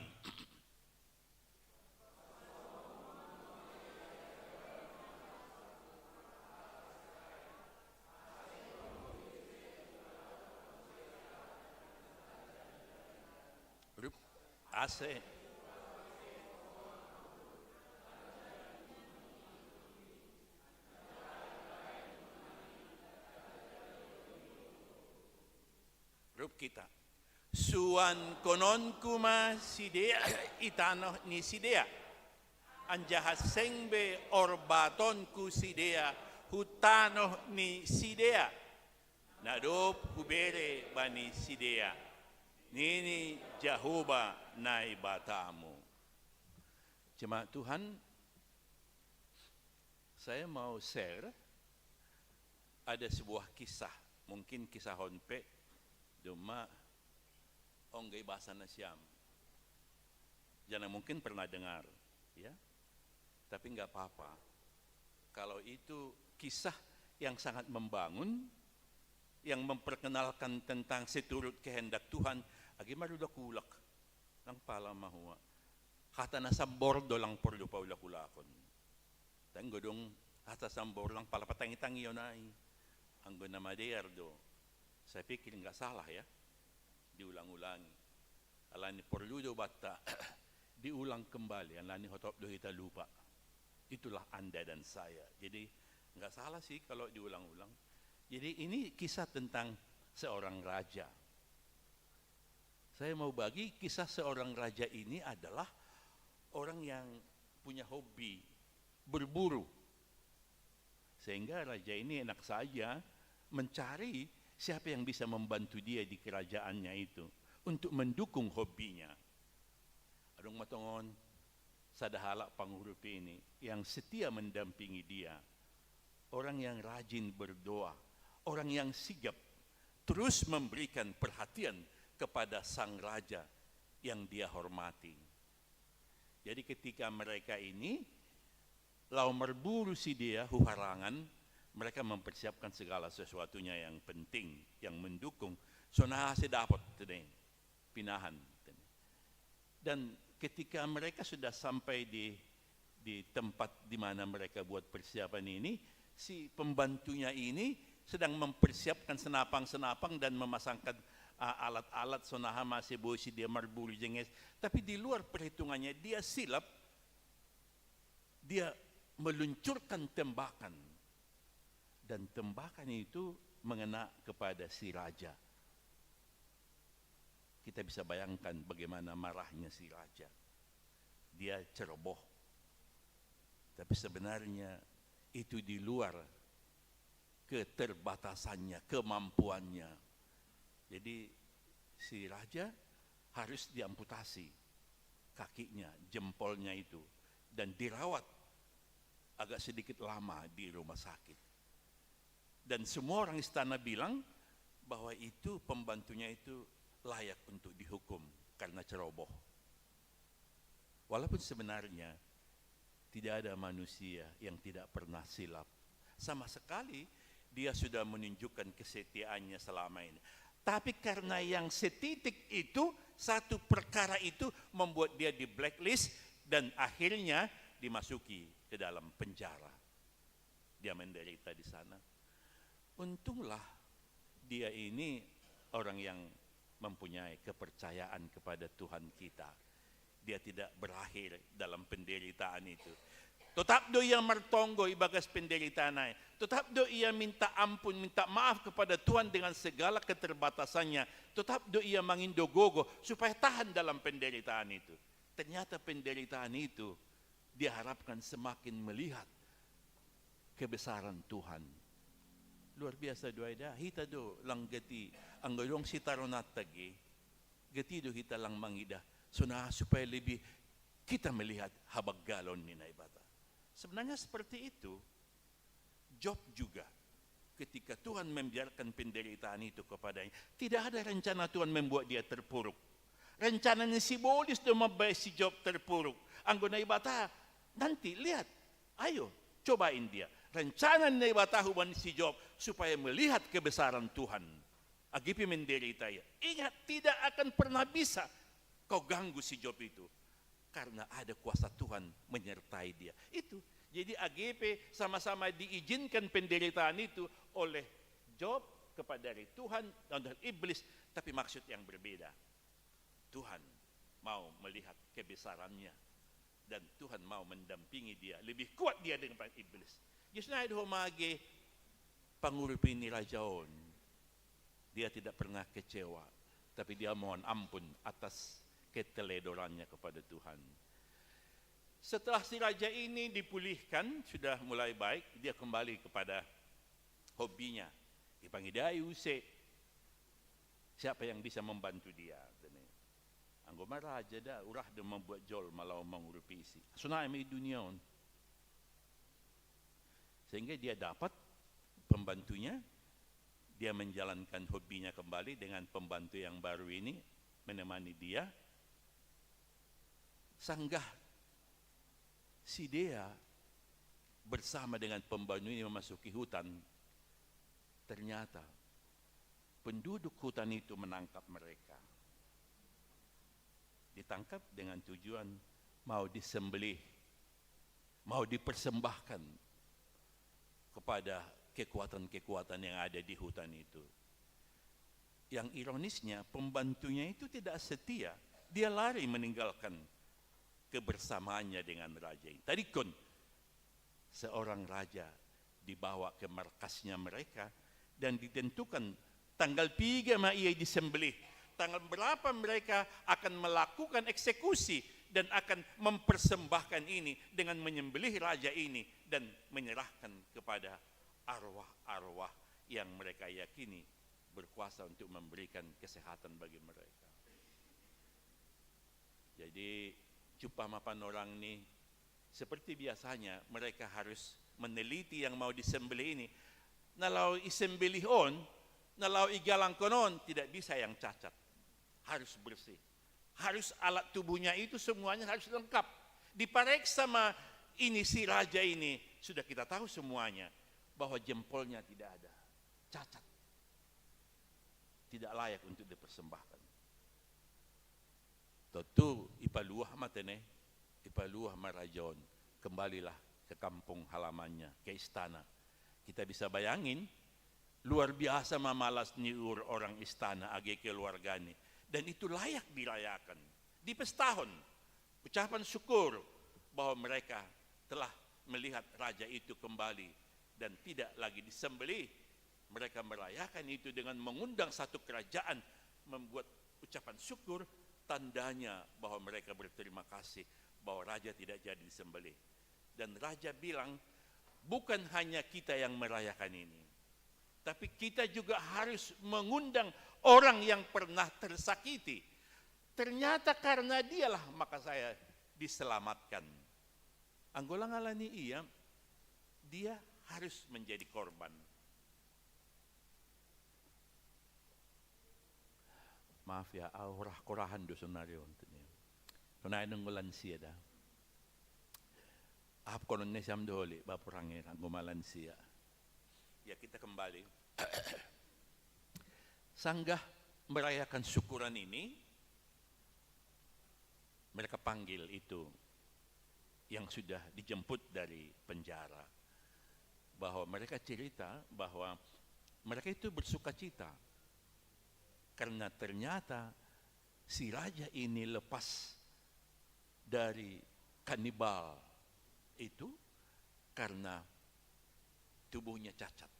Rup, ase. Rup kita. Suankononku ma sidea i tanoh ni sidea, anjaha seng be orbatonku sidea hu tanoh ni sidea, na dob hubere bani sidea, nini Jahowa Naibatamu. Jemaat Tuhan, saya mau share, ada sebuah kisah, mungkin kisahon pe, cuma onggai bahasa nasiam. Jangan mungkin pernah dengar, ya. Tapi nggak apa-apa. Kalau itu kisah yang sangat membangun, yang memperkenalkan tentang seturut kehendak Tuhan, agi ma rulakulak, lang pala mahua. Hata na sambor do lang porlu paulak-ulakon. Tanggo dong hata sambor lang pala patangi-tangion ai. Anggo na madear do. Saya pikir nggak salah ya, diulang-ulangi. Alani perlu do bata diulang kembali, alani hotop do kita lupa. Itulah Anda dan saya. Jadi, nggak salah sih kalau diulang-ulang. Jadi, ini kisah tentang seorang raja. Saya mau bagi kisah seorang raja ini adalah orang yang punya hobi berburu. Sehingga raja ini enak saja mencari siapa yang bisa membantu dia di kerajaannya itu untuk mendukung hobinya. Adong matongon sada halak pangurupi ini yang setia mendampingi dia. Orang yang rajin berdoa, orang yang sigap, terus memberikan perhatian kepada sang raja yang dia hormati. Jadi ketika mereka ini lau merburu si dia huharangan, mereka mempersiapkan segala sesuatunya yang penting, yang mendukung. Sonaa si dapot tene, pinahan tene. Dan ketika mereka sudah sampai di di tempat di mana mereka buat persiapan ini, si pembantunya ini sedang mempersiapkan senapang-senapang dan memasangkan, ah, alat-alat sonaa ma si boi si dia merburu jenges. Tapi di luar perhitungannya, dia silap, dia meluncurkan tembakan. Dan tembakan itu mengena kepada si raja. Kita bisa bayangkan bagaimana marahnya si raja. Dia ceroboh. Tapi sebenarnya itu di luar keterbatasannya, kemampuannya. Jadi si raja harus diamputasi kakinya, jempolnya itu, dan dirawat agak sedikit lama di rumah sakit. Dan semua orang istana bilang bahwa itu pembantunya itu layak untuk dihukum karena ceroboh. Walaupun sebenarnya tidak ada manusia yang tidak pernah silap. Sama sekali dia sudah menunjukkan kesetiaannya selama ini. Tapi karena yang setitik itu, satu perkara itu membuat dia di blacklist dan akhirnya dimasuki ke dalam penjara. Dia menderita di sana. Untunglah dia ini orang yang mempunyai kepercayaan kepada Tuhan kita. Dia tidak berakhir dalam penderitaan itu. Tetap do ia mertonggo ibagas penderitaan ai. Tetap do ia minta ampun, minta maaf kepada Tuhan dengan segala keterbatasannya. Tetap do ia mangindo gogo supaya tahan dalam penderitaan itu. Ternyata penderitaan itu dia harapkan semakin melihat kebesaran Tuhan. Luar biasa do ai da, hita do lang gati, anggo adong sitaronanta ge, gati do hita lang mangidah, sonaa supaya lebih kita melihat habanggalon ni Naibata. Sebenarnya seperti itu Job juga. Ketika Tuhan membiarkan penderitaan itu kepadanya, tidak ada rencana Tuhan membuat dia terpuruk. Rencana ni sibolis do mambaen si Job terpuruk. Anggo Naibata, nanti lihat, ayo, cobain dia. Rencana ni Naibata hubani si Job supaya melihat kebesaran Tuhan. Age pe menderita ia. Ingat, tidak akan pernah bisa kau ganggu si Job itu. Karena ada kuasa Tuhan menyertai dia. Itu. Jadi age pe sama-sama diizinkan penderitaan itu oleh Job kepada dari Tuhan dan dari iblis, tapi maksud yang berbeda. Tuhan mau melihat kebesarannya dan Tuhan mau mendampingi dia, lebih kuat dia daripada iblis. Justru ada homage pangurupi ni raja on. Dia tidak pernah kecewa, tapi dia mohon ampun atas keteledorannya kepada Tuhan. Setelah si raja ini dipulihkan, sudah mulai baik, dia kembali kepada hobinya. Dia pangido use siapa yang bisa membantu dia. Anggo ma raja da, urah do mambuat jolma laho mangurupi isi. Sonai ma i dunia on. Sehingga dia dapat pembantunya, dia menjalankan hobinya kembali dengan pembantu yang baru ini, menemani dia. Sanggah si dia bersama dengan pembantu ini memasuki hutan, ternyata penduduk hutan itu menangkap mereka. Ditangkap dengan tujuan mau disembelih, mau dipersembahkan kepada kekuatan-kekuatan yang ada di hutan itu. Yang ironisnya, pembantunya itu tidak setia, Dia lari meninggalkan kebersamaannya dengan raja ini. Tadi kon seorang raja dibawa ke markasnya mereka dan ditentukan tanggal tiga ma ia disembelih. Tanggal berapa mereka akan melakukan eksekusi dan akan mempersembahkan ini dengan menyembelih raja ini dan menyerahkan kepada arwah-arwah yang mereka yakini berkuasa untuk memberikan kesehatan bagi mereka. Jadi, cupa mapan orang ni, seperti biasanya, mereka harus meneliti yang mau disembelih ini. Na law isembelih on, na law igalang kon on, tidak bisa yang cacat. Harus bersih. Harus alat tubuhnya itu semuanya harus lengkap. Dipareksa ma ini si raja ini, sudah kita tahu semuanya bahwa jempolnya tidak ada. Cacat. Tidak layak untuk dipersembahkan. Tentu ipaluah ma tene, ipaluah ma raja on, kembalilah ke kampung halamannya, ke istana. Kita bisa bayangin, luar biasa ma malas ni ur orang istana age keluarga ni. Dan itu layak dirayakan. Dipestahon, ucapan syukur bahwa mereka telah melihat raja itu kembali dan tidak lagi disembelih. Mereka merayakan itu dengan mengundang satu kerajaan, membuat ucapan syukur, tandanya bahwa mereka berterima kasih bahwa raja tidak jadi disembelih. Dan raja bilang, "Bukan hanya kita yang merayakan ini, tapi kita juga harus mengundang orang yang pernah tersakiti. Ternyata karena dialah maka saya diselamatkan." Anggo lang ala ni ia, dia harus menjadi korban. Maaf ya, au rah-korahan do sonari on tu ni. Sonai nunggu lansia da. Ahap konon ne siam do holi, baporang e, anggo ma lansia. Ya, kita kembali. Sanggah merayakan syukuran ini, mereka panggil itu yang sudah dijemput dari penjara. Bahwa mereka cerita bahwa mereka itu bersukacita karena ternyata si raja ini lepas dari kanibal itu karena tubuhnya cacat.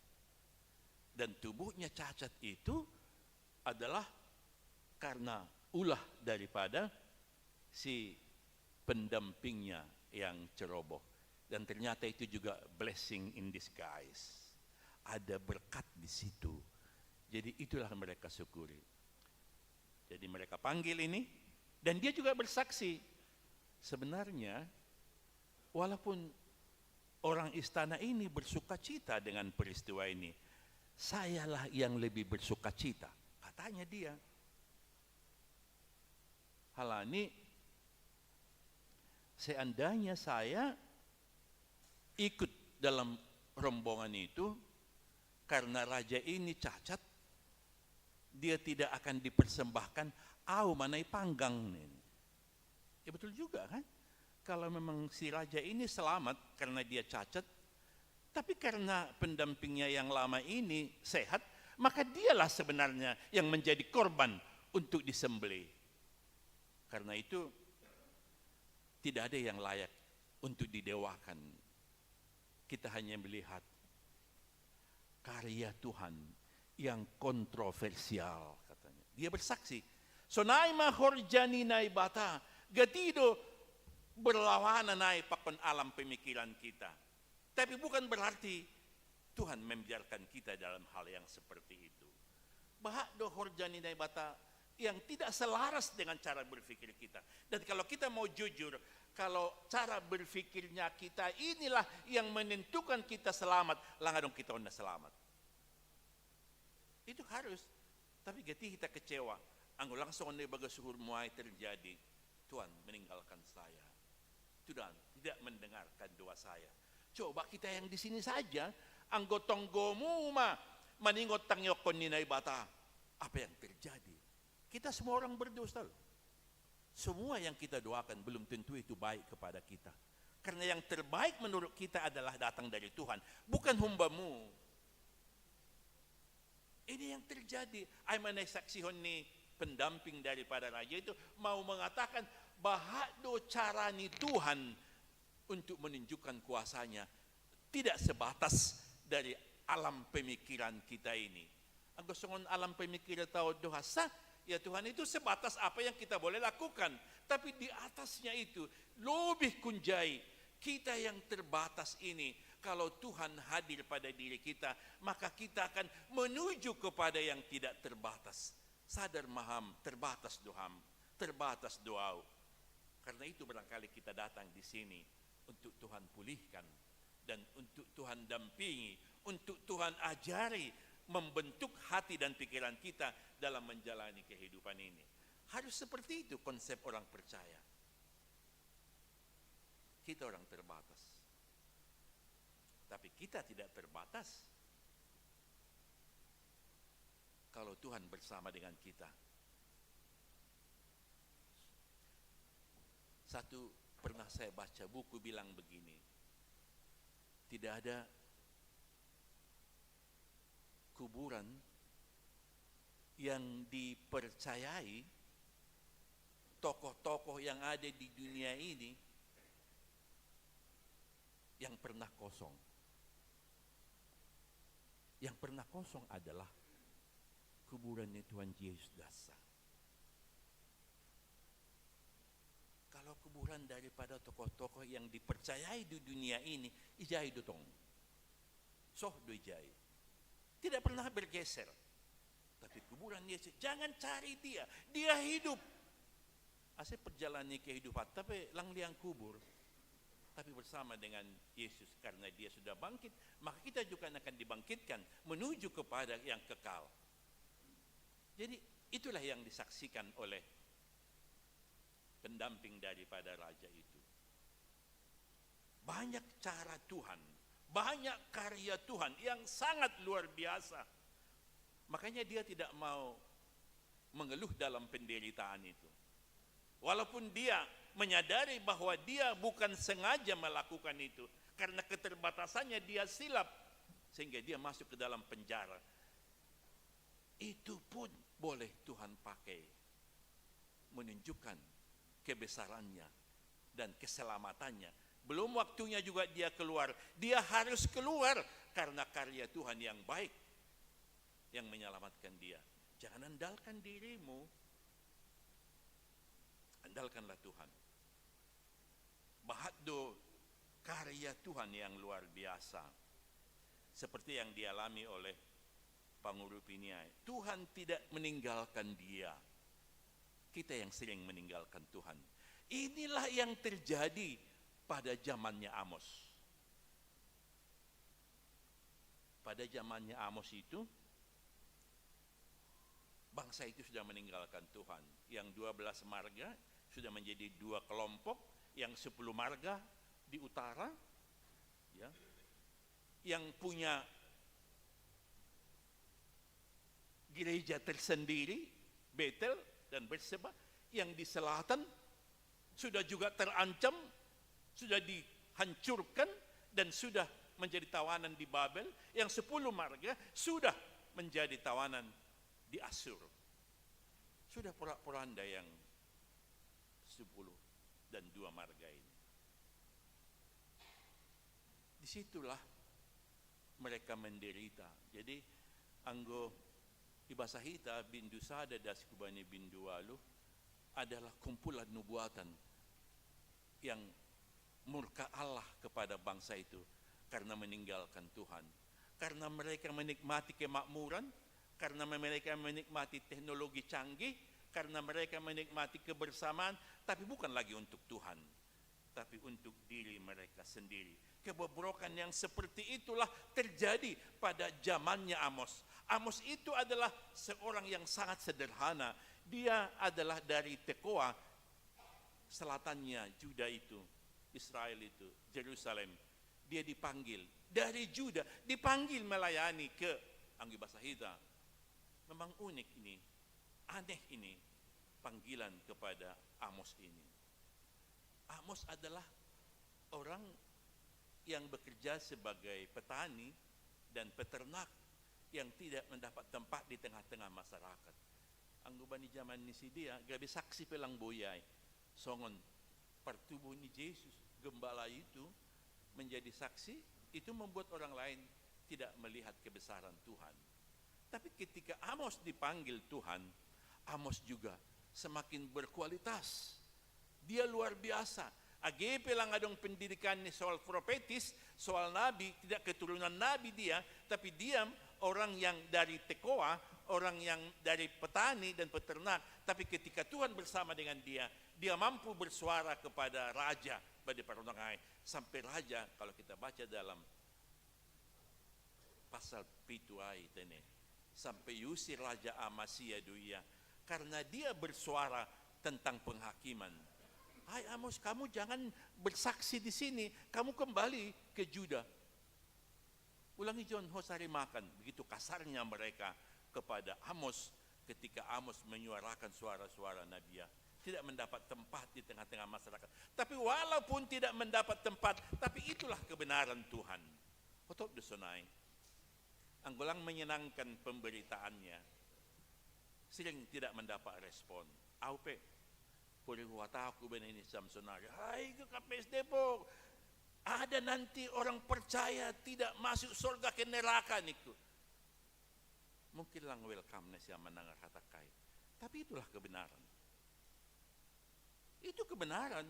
Dan tubuhnya cacat itu adalah karena ulah daripada si pendampingnya yang ceroboh. Dan ternyata itu juga blessing in disguise. Ada berkat di situ. Jadi itulah mereka syukuri. Jadi mereka panggil ini, dan dia juga bersaksi. Sebenarnya, walaupun orang istana ini bersukacita dengan peristiwa ini, sayalah yang lebih bersukacita, katanya dia. Ala ni, seandainya saya ikut dalam rombongan itu, karena raja ini cacat, dia tidak akan dipersembahkan, au ma na ipanggang, nih. Ya, betul juga, kan? Kalau memang si raja ini selamat karena dia cacat, tapi karena pendampingnya yang lama ini sehat, maka dialah sebenarnya yang menjadi korban untuk disembelih. Karena itu, tidak ada yang layak untuk didewakan. Kita hanya melihat karya Tuhan yang kontroversial, katanya. Dia bersaksi, "Sonai ma horja ni Naibata, gati do berlawanan nai pakon alam pemikiran kita." Tapi bukan berarti Tuhan membiarkan kita dalam hal yang seperti itu. Bahat do horja ni Naibata yang tidak selaras dengan cara berpikir kita. Dan kalau kita mau jujur, kalau cara berpikirnya kita inilah yang menentukan kita selamat, lang adong kita on na selamat. Itu harus. Tapi gati hita kecewa. Anggo lang songon na ibagas uhur muai terjadi, Tuhan meninggalkan saya. Tuhan tidak mendengarkan doa saya. Coba kita yang di sini saja, anggo tonggomu ma maningot tangiangkon ni Naibata, apa yang terjadi? Kita semua orang berdosa, loh. Semua yang kita doakan belum tentu itu baik kepada kita. Karena yang terbaik menurut kita adalah datang dari Tuhan, bukan humbamu. Ini yang terjadi. Ai ma na isaksihon ni pendamping daripada raja itu mau mengatakan bahwa do cara ni Tuhan untuk menunjukkan kuasanya tidak sebatas dari alam pemikiran kita ini. Anggo songon alam pemikiran tau do hasa, ya Tuhan itu sebatas apa yang kita boleh lakukan. Tapi di atasnya itu, lebih kunjai kita yang terbatas ini, kalau Tuhan hadir pada diri kita, maka kita akan menuju kepada yang tidak terbatas. Sadar maham, terbatas doham, terbatas doau. Karena itu barangkali kita datang di sini untuk Tuhan pulihkan dan untuk Tuhan dampingi, untuk Tuhan ajari, membentuk hati dan pikiran kita dalam menjalani kehidupan ini. Harus seperti itu konsep orang percaya. Kita orang terbatas. Tapi kita tidak terbatas kalau Tuhan bersama dengan kita. Satu, pernah saya baca buku bilang begini, tidak ada kuburan yang dipercayai tokoh-tokoh yang ada di dunia ini yang pernah kosong. Yang pernah kosong adalah kuburannya Tuhan Yesus dasa. Kalau kuburan daripada tokoh-tokoh yang dipercayai di dunia ini, ijai do tong. Soh do ijai. Tidak pernah bergeser. Tapi kuburan Yesus, jangan cari dia. Dia hidup. Asa perjalanan kehidupan, tapi lang liang kubur. Tapi bersama dengan Yesus, karena dia sudah bangkit, maka kita juga akan dibangkitkan menuju kepada yang kekal. Jadi itulah yang disaksikan oleh pendamping daripada raja itu. Banyak cara Tuhan, banyak karya Tuhan yang sangat luar biasa. Makanya dia tidak mau mengeluh dalam penderitaan itu. Walaupun dia menyadari bahwa dia bukan sengaja melakukan itu, karena keterbatasannya dia silap, sehingga dia masuk ke dalam penjara. Itu pun boleh Tuhan pakai menunjukkan kebesarannya dan keselamatannya. Belum waktunya juga dia keluar. Dia harus keluar karena karya Tuhan yang baik yang menyelamatkan dia. Jangan andalkan dirimu. Andalkanlah Tuhan. Bahat do karya Tuhan yang luar biasa. Seperti yang dialami oleh Pangurupi niai. Tuhan tidak meninggalkan dia. Kita yang sering meninggalkan Tuhan. Inilah yang terjadi pada zamannya Amos. Pada zamannya Amos itu, bangsa itu sudah meninggalkan Tuhan. Yang dua belas marga sudah menjadi dua kelompok, yang sepuluh marga di utara, ya, yang punya gereja tersendiri, Betel dan Berseba, yang di selatan sudah juga terancam, sudah dihancurkan, dan sudah menjadi tawanan di Babel. Yang sepuluh marga sudah menjadi tawanan di Asur. Sudah porak-poranda yang sepuluh dan dua marga ini. Disitulah mereka menderita. Jadi, anggo di bahasa hita, bindu sada das kubani bindu walu adalah kumpulan nubuatan yang murka Allah kepada bangsa itu karena meninggalkan Tuhan. Karena mereka menikmati kemakmuran, karena mereka menikmati teknologi canggih, karena mereka menikmati kebersamaan, tapi bukan lagi untuk Tuhan, tapi untuk diri mereka sendiri. Kebobrokan yang seperti itulah terjadi pada zamannya Amos. Amos itu adalah seorang yang sangat sederhana. Dia adalah dari Tekoa, selatannya Juda itu, Israel itu, Jerusalem. Dia dipanggil dari Juda, dipanggil melayani ke, anggo bahasa hita. Memang unik ini, aneh ini panggilan kepada Amos ini. Amos adalah orang yang bekerja sebagai petani dan peternak yang tidak mendapat tempat di tengah-tengah masyarakat. Anggo bani jaman ni sidea, gabe saksi pe lang boi ai. Songon partubuh ni Jesus, gembala itu menjadi saksi, itu membuat orang lain tidak melihat kebesaran Tuhan. Tapi ketika Amos dipanggil Tuhan, Amos juga semakin berkualitas. Dia luar biasa. Age pe lang adong pendidikanna soal profetis, soal nabi, tidak keturunan nabi dia, tapi dia orang yang dari Tekoa, orang yang dari petani dan peternak. Tapi ketika Tuhan bersama dengan dia, dia mampu bersuara kepada raja, pada parondang ai. Sampai raja, kalau kita baca dalam pasal pitu ai tene, sampai usir Raja Amasia do ia, karena dia bersuara tentang penghakiman. Hai Amos, kamu jangan bersaksi di sini, kamu kembali ke Juda. Ulangi John, ho sari makan. Begitu kasarnya mereka kepada Amos ketika Amos menyuarakan suara-suara nabiah. Tidak mendapat tempat di tengah-tengah masyarakat. Tapi walaupun tidak mendapat tempat, tapi itulah kebenaran Tuhan. Ho top do sonai. Anggo lang menyenangkan pemberitaannya, sering tidak mendapat respon. Au pe, pori huhatahon hubani nasiam sonari, hai G K P S Depok, ada nanti orang percaya tidak masuk surga, ke neraka ningku. Mungkin lang welcome nasiam manang hataku ai. Tapi itulah kebenaran. Itu kebenaran.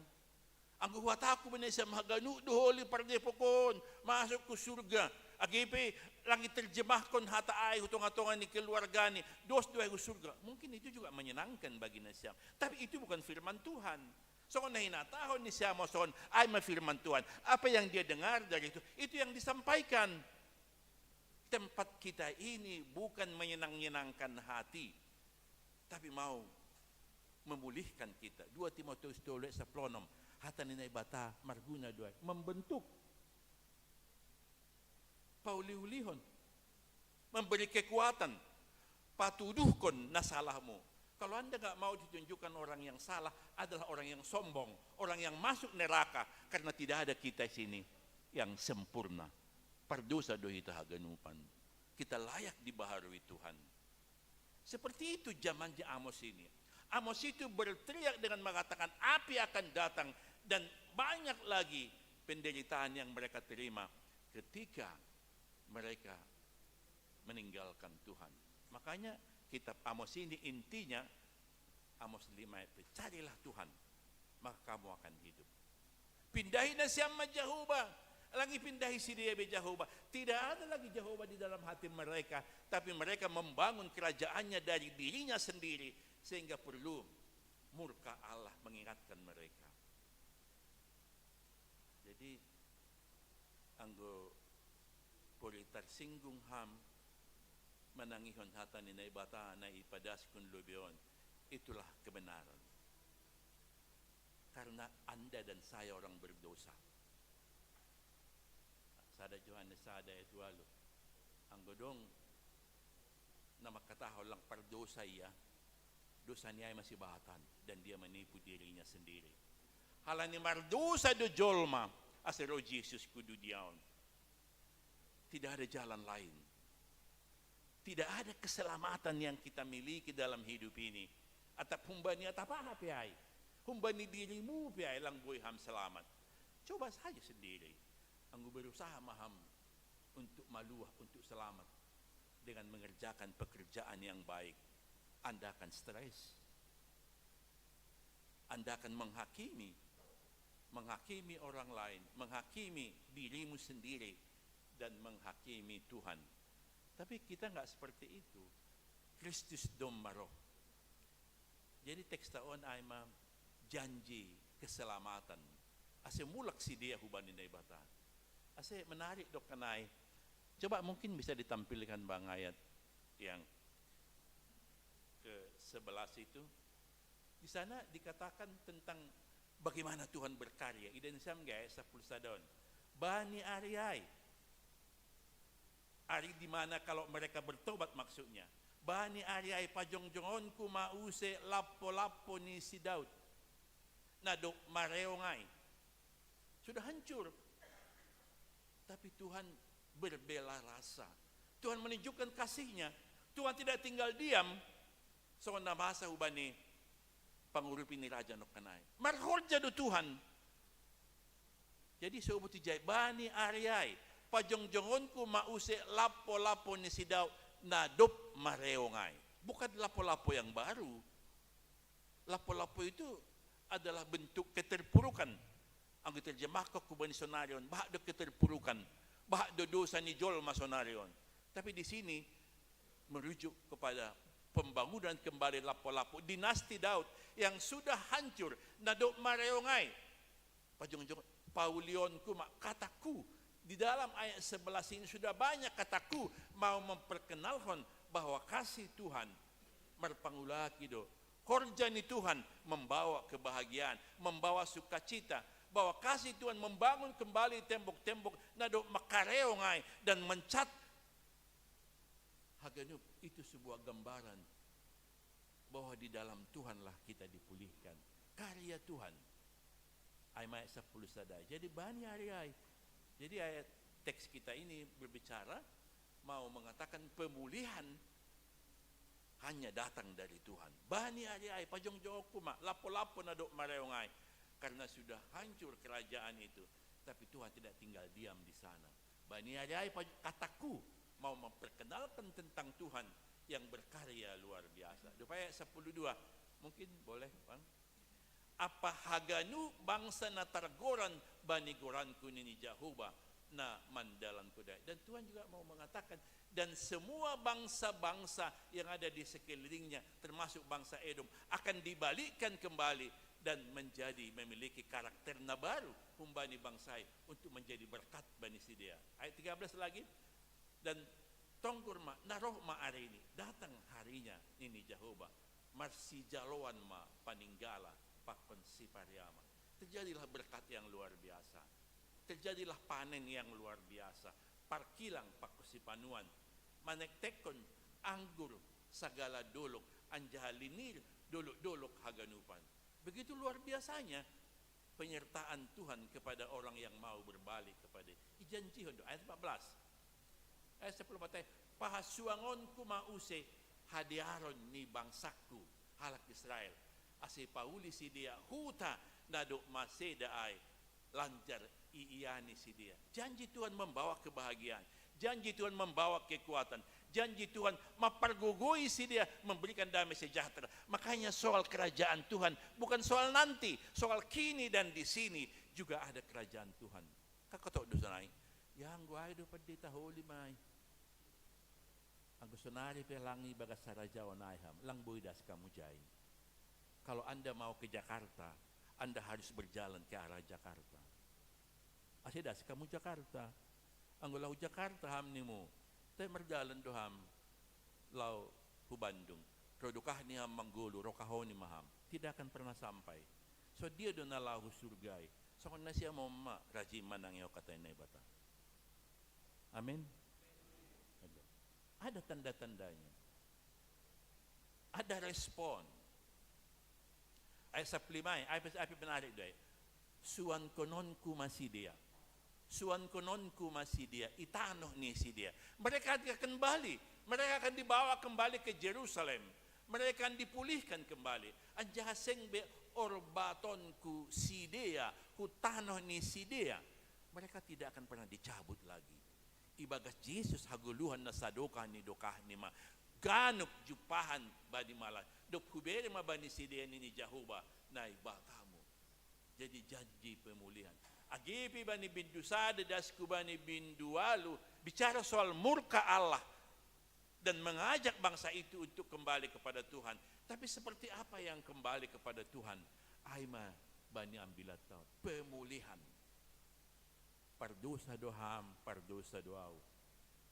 Anggo huhatahon hubani nasiam, haganup do holi pardepok on, masuk ke surga. Age pe lang diterjemahkon hata ai hu tonga-tonga ni keluargani, dos do ai hu surga. Mungkin itu juga menyenangkan bagi nasiam. Tapi itu bukan firman Tuhan. Songon na hinatahon ni si Amos on, ai ma firman Tuhan. Apa yang dia dengar dari itu, itu yang disampaikan. Tempat kita ini bukan menyenang-nyenangkan hati, tapi mau memulihkan kita. Dua Timotius tolu ayat sampulu onom. Hata ni Naibata marguna do ai, membentuk, pauli-ulihon, memberi kekuatan, patuduhkon na salahmu. Kalau Anda nggak mau ditunjukkan orang yang salah, adalah orang yang sombong, orang yang masuk neraka, karena tidak ada kita sini yang sempurna. Pardosa do hita haganupan. Kita layak dibaharui Tuhan. Seperti itu zamannya Amos ini. Amos itu berteriak dengan mengatakan, api akan datang, dan banyak lagi penderitaan yang mereka terima ketika mereka meninggalkan Tuhan. Makanya kitab Amos ini intinya, Amos lima ayat, carilah Tuhan, maka kamu akan hidup. Pindahi nasiam ma Jahowa, lang dipindahi sidea be Jahowa. Tidak ada lagi Jahowa di dalam hati mereka, tapi mereka membangun kerajaannya dari dirinya sendiri, sehingga perlu murka Allah mengingatkan mereka. Jadi, anggo pori tarsinggung ham manangihon hata ni Naibata na ipadaskon lobei on, itulah kebenaran. Karena Anda dan saya orang berdosa. Sada Johannes sada ayat ualu. Anggo adong na mangkatahon lang pardosa ia, dosa ni ai ma sibatan, dan dia menipu dirinya sendiri. Halani mardosa do jolma, asa ro Jesus kudu dia on. Tidak ada jalan lain. Tidak ada keselamatan yang kita miliki dalam hidup ini. Atap humbani atap aha pe ai. Humbani dirimu pe ai lang boi ham selamat. Coba saja sendiri. Anggo berusaha ma ham untuk maluah, untuk selamat dengan mengerjakan pekerjaan yang baik, Anda akan stres. Anda akan menghakimi, menghakimi orang lain, menghakimi dirimu sendiri, dan menghakimi Tuhan. Tapi kita nggak seperti itu. Kristus doma ro. Jadi teksta on ai ma janji keselamatan. Ase mulak sidea hubani Naibata. Ase menarik dok kanai. Coba mungkin bisa ditampilkan bang ayat yang ke sebelas itu. Di sana dikatakan tentang bagaimana Tuhan berkarya. Ida nasiam nggak ayat sampulu sada on. Bani ari ai. Ari di mana kalau mereka bertobat maksudnya. Bani ari ai pajongjongonku ma use lampo-lampo ni si Daud. Na dob mareong ai. Sudah hancur. Tapi Tuhan berbela rasa. Tuhan menunjukkan kasihnya. Tuhan tidak tinggal diam. So, nabasa ho ba ni pangurupi ni Raja Nokanai? Marhorja do Tuhan. Jadi, so buti jay, bani ari ay, pajongjongon ko ma use lapo-lapo ni si Daud na dop mareongay. Bukan lapo-lapo yang baru. Lapo-lapo itu adalah bentuk keterpurukan. Ang terjemah ko kubani sonarion, baha do keterpurukan, baha do dosa ni jolma sonarion. Tapi di sini merujuk kepada pembangunan kembali lapo-lapo dinasti Daud yang sudah hancur, na dop mareongay. Pajong-jong, paulion ko ma, kataku. Di dalam ayat sebelas ini sudah banyak kataku mau memperkenalkan bahwa kasih Tuhan marpangulaki do. Horja ni Tuhan membawa kebahagiaan, membawa sukacita, bahwa kasih Tuhan membangun kembali tembok-tembok na dop makareongay dan mencat haganup. Itu sebuah gambaran bahwa di dalam Tuhanlah kita dipulihkan. Karya Tuhan. Ay, ma ayat sapuluh sada. Jadi, bani ari ay. Jadi, ayat teks kita ini berbicara, mau mengatakan pemulihan hanya datang dari Tuhan. Bani ari ay, pajong-jongon ko ma, lapo-lapo na dop mareongay. Karena sudah hancur kerajaan itu, tapi Tuhan tidak tinggal diam di sana. Bani ari ay, paj-, kataku mau memperkenalkan tentang Tuhan yang berkarya luar biasa. Dua ayat sapuluh dua. Mungkin boleh, Bang. Apa haganup bangsa na targoran bani goran ko, nini Jahoba, na mandalan ko dai. Dan Tuhan juga mau mengatakan, dan semua bangsa-bangsa yang ada di sekelilingnya, termasuk bangsa Edom, akan dibalikkan kembali dan menjadi, memiliki karakter na baru, humbani bangsa ay, untuk menjadi berkat bani sidea. Ayat tiga belas lagi, dan tonggor ma, naroh ma ari ini, datang harinya, nini Jahoba, marsijaloan ma paninggala pakon sipariama. Terjadilah berkat yang luar biasa. Terjadilah panen yang luar biasa. Parkilang pakon sipanuan. Manektekkon anggur sagala dolok, anjaha linir dolok-dolok haganupan. Begitu luar biasanya penyertaan Tuhan kepada orang yang mau berbalik kepada Dia. Ijanjihon do, ayat empat belas. Ayat sapuluh empat ay, pahasuangon ko ma use hadearon ni bangsangku, halak Israel, ase pauli sidea huta na dop maseda ay, lanjar iiani sidea. Janji Tuhan membawa kebahagiaan. Janji Tuhan membawa kekuatan. Janji Tuhan mapargogoi sidea, memberikan damai sejahtera. Makanya soal kerajaan Tuhan bukan soal nanti, soal kini dan di sini juga ada kerajaan Tuhan. Kakatok do sonai. Ya, anggo ay do pandita holi mai. Anggo sonari pe lang ibagas harajaon ay ham, lang boi das kamu jai. Kalau Anda mau ke Jakarta, Anda harus berjalan ke arah Jakarta. Ase das kamu Jakarta. Anggo laho Jakarta ham nimu, tai mardalan do ham laho hu Bandung. Ro do kah ni ham manggolu, ro kah ni ma ham. Tidak akan pernah sampai. So dia do na laho hu surga i. Songon na sian on ma rajin manangihon hata ni Naibata. Amin. Ada tanda-tandanya. Ada respon. Ayat sapuluh lima, ayat, ayat menarik do. Suankononku ma sidea. Suankononku ma sidea i tanoh ni sidea. Mereka akan kembali. Mereka akan dibawa kembali ke Jerusalem. Mereka akan dipulihkan kembali. Anjaha seng be orbatonku sidea, hu tanoh ni sidea. Mereka tidak akan pernah dicabut lagi. Ibagas Jesus hagoluhan na sadokah ni dokahni ma ganup jumpahan bani malai. Dob hubere ma bani sidea, nini Jahowa Naibatamu. Jadi janji pemulihan. Age pe bani bindu sada das hu bani bindu ualu, bicara soal murka Allah dan mengajak bangsa itu untuk kembali kepada Tuhan. Tapi seperti apa yang kembali kepada Tuhan? Ai ma bani ambilatta on, pemulihan. Pardosa do ham, pardosa do au.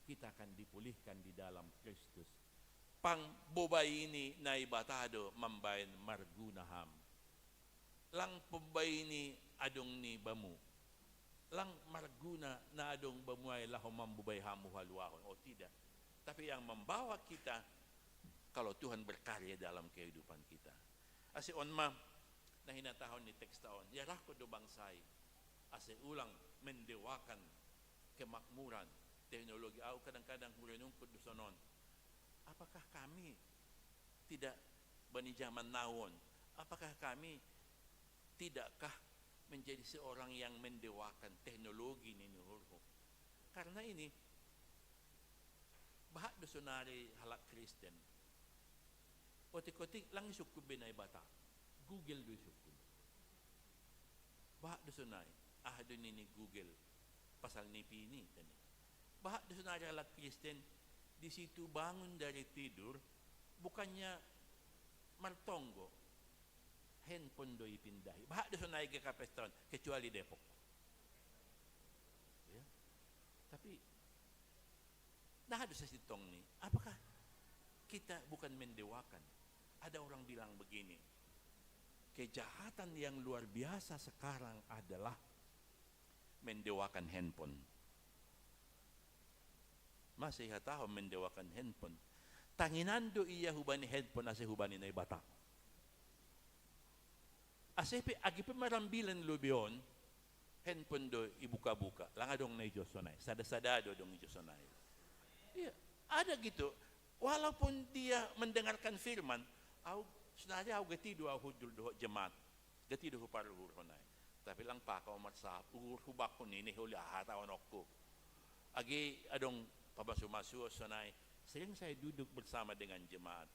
Kita akan dipulihkan di dalam Kristus. Pang bobaini Naibata do mambaen marguna ham. Lang pambaini adong ni bamu. Lang marguna na adong bamu ai laho mambobai hamu haluahon. Oh, tidak. Tapi yang membawa kita, kalau Tuhan berkarya dalam kehidupan kita. Ase on ma na hinatahon ni teksta on, iarahkon do bangsa i ase ulang mendewakan kemakmuran, teknologi. Au kadang-kadang hurenungkon do sonon. Apakah kami tidak Bani zaman now on, apakah kami tidakkah menjadi seorang yang mendewakan teknologi ni nuhurhu? Karena ini, baha' do sonari halak Kristen. Otik-otik lang isukku be Naibata. Google do isukku. Baha' do sonai, aha do nini Google pasal nipi ini tadi. Baha' do sonari halak Kristen, di situ bangun dari tidur, bukannya martonggo, handphone do ipindahi. Baha' do sonai ga kapeston, kecuali Depok. Ya. Tapi, nah, ada sasitong ni, apakah kita bukan mendewakan? Ada orang bilang begini, kejahatan yang luar biasa sekarang adalah mendewakan handphone. Masa iha tahu mendewakan handphone? Tanginan do ia hubani handphone ase hubani Naibata. Ase pe agi pe marambilan lobi on, handphone do ibuka-buka. Lang adong na ijo sonai. Sada-sada do adong ijo sonai. Iya, ada gitu. Walaupun dia mendengarkan firman, au, sonari au gati do au hudul doho' jemaat. Gati do huparuhur honai. Tapi lang pakau marsahap, uhur hubakku nini huli aha taonokku. Agi adong pamasu-masu sonai. Sering saya duduk bersama dengan jemaat.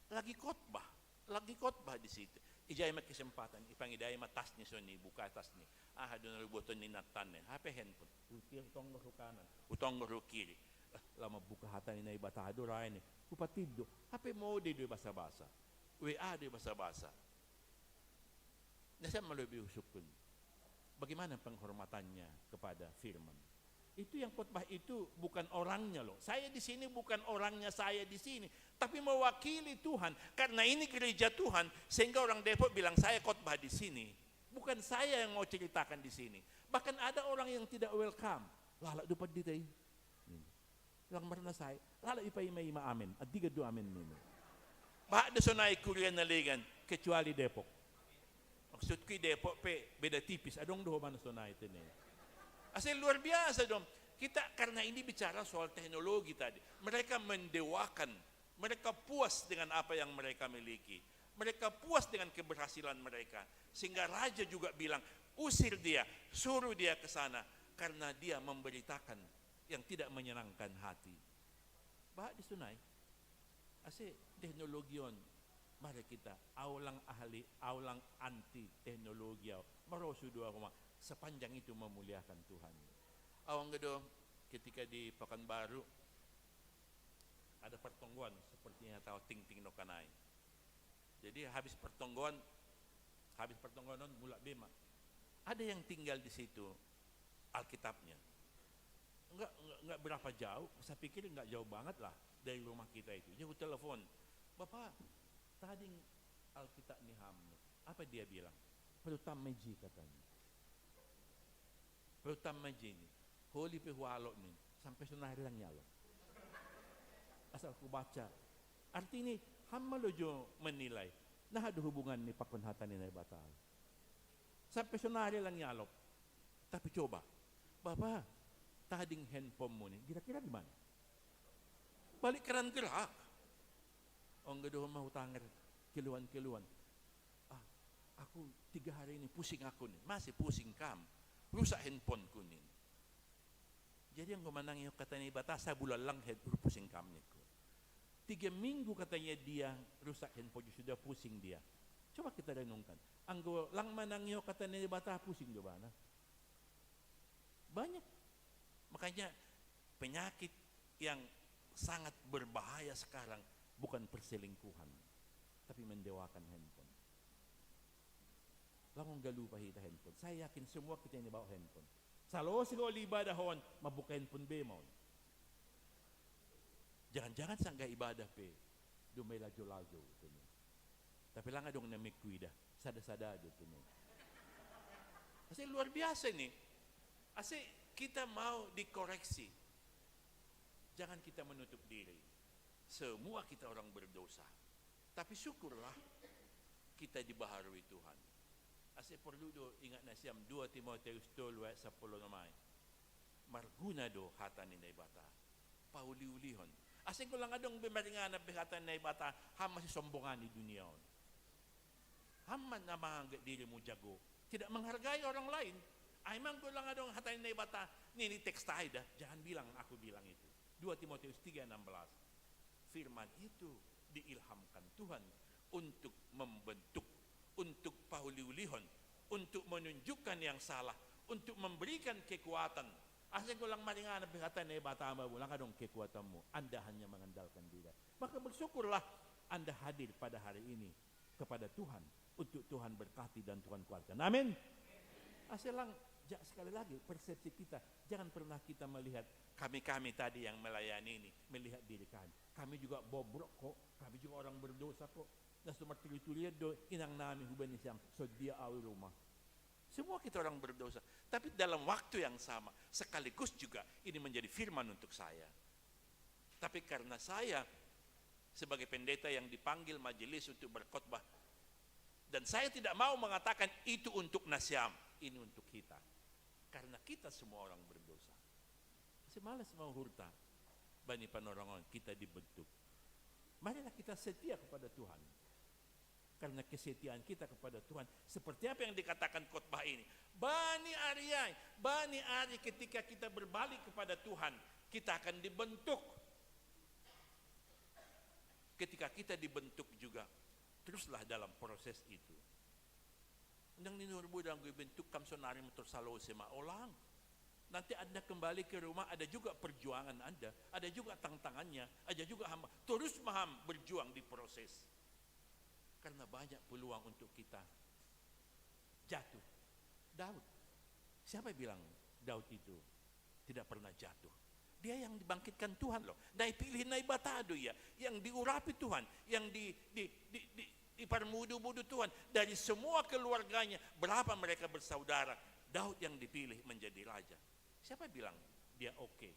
Lagi khotbah, lagi khotbah di situ. Ijai ma kesempatan, ipangidai ma tas ni soni, buka tas ni. Aha do naluboton ni nattan ni, hape handphone. Hukiri tonggo hu kanan, hutonggo hu kiri. Eh, lama buka hata ni Naibata do rai ni. Hupatiddo, hape mode do basa-basa. W A do basa-basa. Nasa malobi usukkun. Bagaimana penghormatannya kepada firman? Itu yang khotbah itu bukan orangnya loh. Saya di sini bukan orangnya saya di sini. Tapi mewakili Tuhan. Karena ini gereja Tuhan, sehingga orang Depok bilang saya khotbah di sini. Bukan saya yang mau ceritakan di sini. Bahkan ada orang yang tidak welcome. Lala' do paddi tai. Lang marnasai, lala' ipaima-ima amen. Addigan do amen nini. Baha' do sonai kuria nalingan, kecuali Depok. Maksudku i Depok pe beda tipis, adong do homa na sonai tene. Ase luar biasa dong. Kita karena ini bicara soal teknologi tadi. Mereka mendewakan, mereka puas dengan apa yang mereka miliki. Mereka puas dengan keberhasilan mereka. Sehingga raja juga bilang, usir dia, suruh dia ke sana. Karena dia memberitakan yang tidak menyenangkan hati. Baha' di sonai, ase teknologi on, mari kita, au lang ahli, au lang anti teknologi au, marosu do au homa, sepanjang itu memuliakan Tuhan. Au anggo do, ketika di Pekanbaru, ada pertonggoan sepertinya tau tingting no kanai. Jadi habis pertonggoan, habis pertonggoan on mula' be ma. Ada yang tinggal di situ Alkitabnya. Enggak, enggak, enggak berapa jauh, saya pikir enggak jauh banget lah dari rumah kita itu. Dia telepon, "Bapak, tading Alkitab ni ham." Apa dia bilang? "Perlu tammeji," katanya. Perlu tammeji ni. Holi pe hualo' ni. Sampe sonari lang ialo'. Asal kubaca. Artini, ham ma lo jo menilai. Nah, ada hubungan ni pakon hata ni Naibata. Sampe sonari lang ialo'. Tapi coba, "Bapa, tading handphonemu ni, kira-kira di mana?" Balik keran gerak. Onggo do homa hutanger keluhan-keluhan. "Ah, aku tiga hari ini pusing aku ni." "Masih pusing kam? Rusak handphoneku ni." Jadi anggo manangihon hata ni Naibata, sabulan lang hurpusing kam ningku. Tiga minggu katanya dia rusak handphone, sudah pusing dia. Coba kita renungkan. Anggo lang manangihon hata ni Naibata, pusing do ibana. Banyak. Makanya penyakit yang sangat berbahaya sekarang bukan perselingkuhan, tapi mendewakan handphone. Lang ongga lupa hita handphone. Saya yakin semua kita ini bawa handphone. Salose oli ibadah on, mabuka handphone be ma on. Jangan-jangan sangga ibadah pe, dumai lajo-lajo, gitu. Tapi lang adong na mengkuidah, sada-sada aja, gitu. Ase luar biasa ini. Ase kita mau dikoreksi. Jangan kita menutup diri. Semua kita orang berdosa. Tapi syukurlah kita dibaharui Tuhan. Ase porlu do ingat nasiam dua Timoteus tolu ayat sapuluh onom ai. Marguna do hata ni Naibata. Pauli-ulihon. Asing ko lang adong bimaringan na bihatan na ibata, hama si sombongan ni dunia on. Hama na manganggap diri mo jago. Tidak menghargai orang lain. Ay man ko lang adong hatan na ibata, nini text tayo da, jangan bilang aku bilang itu. Dua Timoteus tiga enam belas. Firman itu diilhamkan Tuhan untuk membentuk, untuk pahuli-hulihon, untuk menunjukkan yang salah, untuk memberikan kekuatan. Asing ko lang maringan na bihatan na ibata mo, lang adong kekuatan mo. Anda hanya mengandalkan diri. Maka bersyukurlah Anda hadir pada hari ini kepada Tuhan, untuk Tuhan berkati dan Tuhan kuatkan. Amin. Asal lang, ja-, sekali lagi, persepsi kita. Jangan pernah kita melihat kami-kami tadi yang melayani ini, melihat diri kami. Kami juga bobrok kok, kami juga orang berdosa kok. Na sumarturi-turi do inang nami huban ni siyang, so dia awi rumah. Semua kita orang berdosa. Tapi dalam waktu yang sama, sekaligus juga ini menjadi firman untuk saya. Tapi karena saya sebagai pendeta yang dipanggil majelis untuk berkhotbah, dan saya tidak mau mengatakan itu untuk na siyam, ini untuk kita. Karena kita semua orang berdosa. Kasi malas mau hurta, bani panorongon kita dibentuk. Marilah kita setia kepada Tuhan. Karena kesetiaan kita kepada Tuhan, seperti apa yang dikatakan khotbah ini, bani ari ay, bani ari, ketika kita berbalik kepada Tuhan, kita akan dibentuk. Ketika kita dibentuk juga, teruslah dalam proses itu. Ndang ninuhur bo dang gu bentuk kam so nari motor salo sema olang. Nanti Anda kembali ke rumah, ada juga perjuangan Anda, ada juga tantangannya, ada juga hamba. Terus maham berjuang di proses. Karena banyak peluang untuk kita jatuh. Daud. Siapa yang bilang Daud itu tidak pernah jatuh? Dia yang dibangkitkan Tuhan loh. Dai pilih nai batado ya. Yang diurapi Tuhan. Yang di, di, di, di, diparmudu-mudu Tuhan. Dari semua keluarganya, berapa mereka bersaudara. Daud yang dipilih menjadi raja. Siapa bilang dia oke?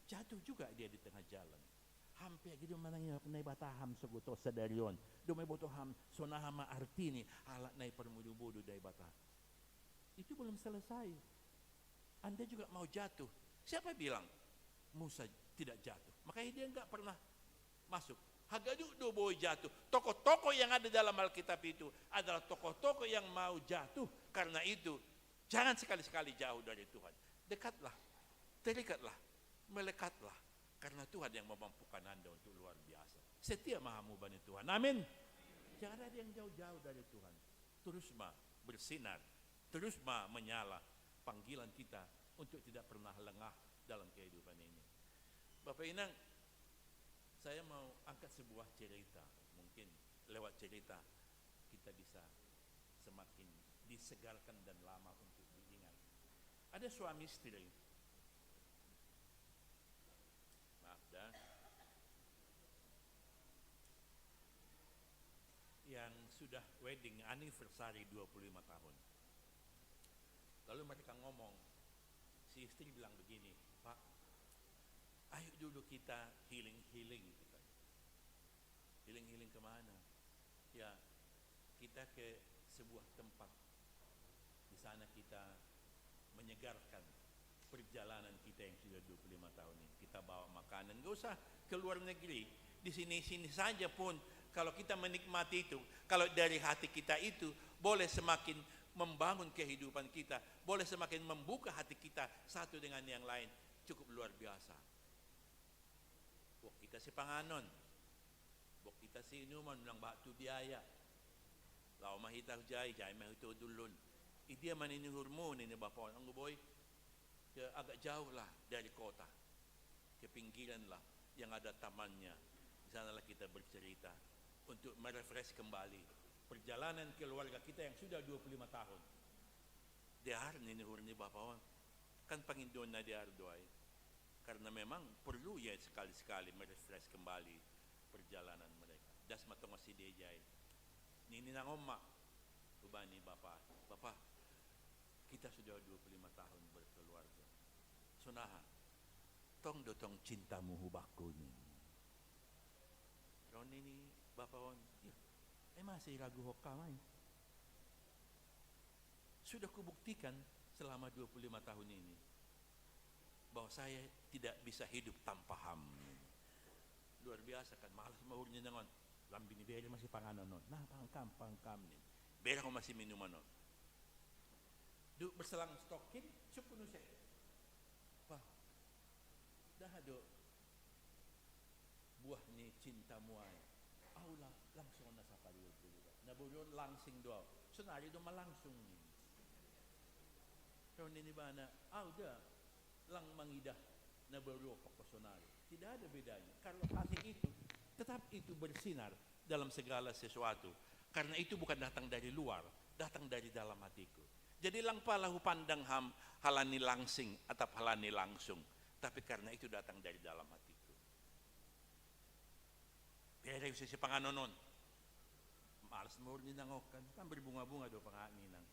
Jatuh juga dia di tengah jalan. Hampir gitu manang ina, nai bataham sogoto sadarion. Do mai boto ham, sonama artini, ala nai parmudu-mudu dai bata. Itu belum selesai. Anda juga mau jatuh. Siapa bilang Musa tidak jatuh? Makanya dia nggak pernah masuk. Hagadu do boi jatuh. Tokoh-tokoh yang ada dalam Alkitab itu adalah tokoh-tokoh yang mau jatuh. Karena itu, jangan sekali-sekali jauh dari Tuhan. Dekatlah, terikatlah, melekatlah. Karena Tuhan yang memampukan Anda untuk luar biasa. Setia mahamu bani Tuhan. Amin. Jangan ada yang jauh-jauh dari Tuhan. Terus ma bersinar, terus ma menyala panggilan kita untuk tidak pernah lengah dalam kehidupan ini. Bapak Inang, saya mau angkat sebuah cerita. Mungkin lewat cerita kita bisa semakin disegarkan dan lama untuk diingat. Ada suami istri. Maaf dah. Yang sudah wedding anniversary dua puluh lima tahun. Lalu mereka ngomong, si istri bilang begini, "Pak, ayo dulu kita healing-healing," katanya. "Healing-healing kemana?" "Ya, kita ke sebuah tempat. Di sana kita menyegarkan perjalanan kita yang sudah dua puluh lima tahun ini. Kita bawa makanan, nggak usah ke luar negeri. Di sini-sini saja pun, kalau kita menikmati itu, kalau dari hati kita itu, boleh semakin membangun kehidupan kita, boleh semakin membuka hati kita satu dengan yang lain. Cukup luar biasa." Bok kita si panganon. Bok kita si inuman, nang batu biaya. Lao mahita jai, jai mahita dulun. Idia maninuhur mo, nini bapaon, "Anggo boy, ke agak jauh lah dari kota. Ke pinggiran lah, yang ada tamannya. Di sanalah kita bercerita untuk merefresh kembali perjalanan keluarga kita yang sudah dua puluh lima tahun." Diar ninuhur ni bapaon. Kan pangindoon na diar do ai. Karena memang perlu ya sekali-sekali merefresh kembali perjalanan mereka. Das matonga si dejai. Nini nang oma. Ubani bapa. "Bapa, kita sudah dua puluh lima tahun berkeluarga." "Sonaha?" "Tong do tong cintamu hubaku," nini. Ron nini bapaon. "Iya, ai masih ragu ho kamai. Sudah kubuktikan selama dua puluh lima tahun ini bahwa saya tidak bisa hidup tanpa HAM. Luar biasa kan, malas mahur ni nangon. Lambini bere masi panganon on. Nah, pangkam, pangkam ni. Bere ko masi minuman on. Du berselang stokin, sukunu se. Wah, dah do buah ni cinta muai. Au la langsung na sapaliu tu juga. Na buron langsing doa. Sonari do malangsung ni. Ro nini bana, au da lang mangidah na baru pokok sonari. Tidak ada bedanya. Kalau kasih itu, tetap itu bersinar dalam segala sesuatu. Karena itu bukan datang dari luar, datang dari dalam hatiku. Jadi lang pala hupandang HAM halani langsing atau halani langsung. Tapi karena itu datang dari dalam hatiku. Bere sisi panganon on. Malas mahur ni nangokan. Kan berbunga-bunga do panganon ni nang.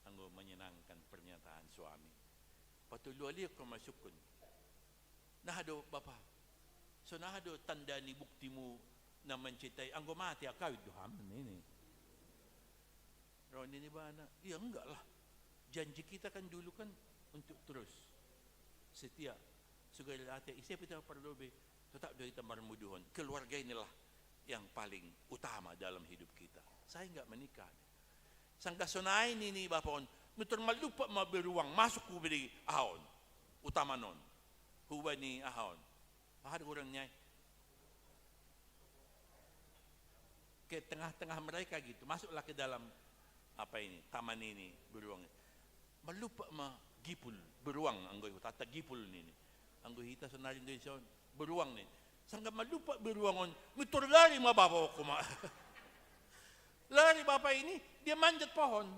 Anggo menyenangkan pernyataan suami. Patuluali ko masukun. Nah do, Bapa. So nah do tanda ni buktimu na mencintai. Anggo mati akawit do HAM nini. Ro nini bana, iya enggak lah. Janji kita kan dulu kan untuk terus setia. Sugai ate ise pita parlobe, tetap do kita marmuduhon. Keluarga inilah yang paling utama dalam hidup kita. Saya enggak menikah. Sangga sonai nini bapa on, mitor malupa ma beruang masuk ku beri ahaon. Utama non. Huba ni ahaon. Aha do orang nyai. Ke tengah-tengah mereka gitu, masuklah ke dalam apa ini, taman ini, beruang. Malupa ma gipul, beruang, anggo hutata gipul nini. Anggo hita sonari Indonesia, beruang ni. Sangga malupa beruang on, mitor lari ma bapa ko ma. Lari bapa ini, dia manjat pohon.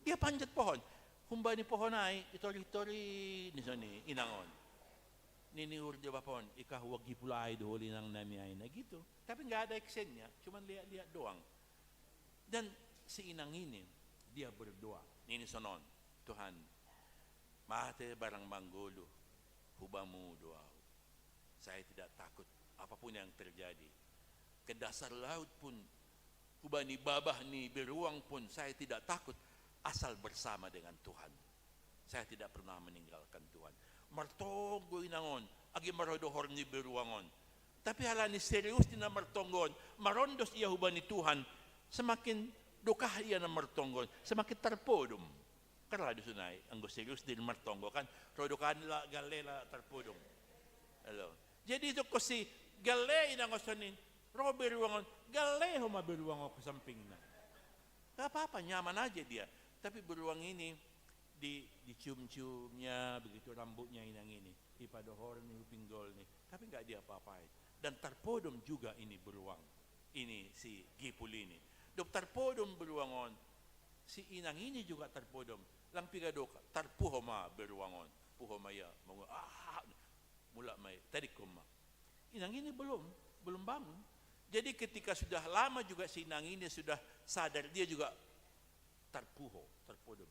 Dia panjat pohon. Humbani pohon ai, itori-tori ni soni inang on. Nini ur dia bapa on, ikahua gipul ai do holi inang nami ai na gitu. Tapi nggak ada actionnya, cuman lihat-lihat doang. Dan si inang ini, dia berdoa. Nini sonon, Tuhan, mate barang manggoluh, hubamu do au. Saya tidak takut apapun yang terjadi. Ke dasar laut pun, hubani babah ni beruang pun, saya tidak takut, asal bersama dengan Tuhan. Saya tidak pernah meninggalkan Tuhan. Martonggo inang on, agi marodohor ni beruang on. Tapi halani serius ni na martonggo on, marondos ia hubani Tuhan, semakin dokah ia na martonggo on, semakin tarpodom. Kan radu sonai, anggo serius di martonggo kan, rodokan la galle la tarpodom. Halo. Jadi itu ko si galle inang on sonin, ro beruang on, galle ho ma beruang on ke sampingna. Gak apa-apa, nyaman aja dia. Tapi beruang ini di, dicium-ciumnya, begitu rambutnya inang ini. Ipadohor ni, hupinggol ni. Tapi nggak diapa-apain. Dan tarpodom juga ini beruang. Ini si gipul ini. Dok tarpodom beruang on. Si inang ini juga tarpodom. Lang piga doka, tarpuho ma beruang on. Puho ma ia, mongo, ah, mulak ma ia, tadingkon ma. Inang ini belum, belum bangun. Jadi ketika sudah lama juga si inang ini sudah sadar, dia juga tarpuho, tarpodom.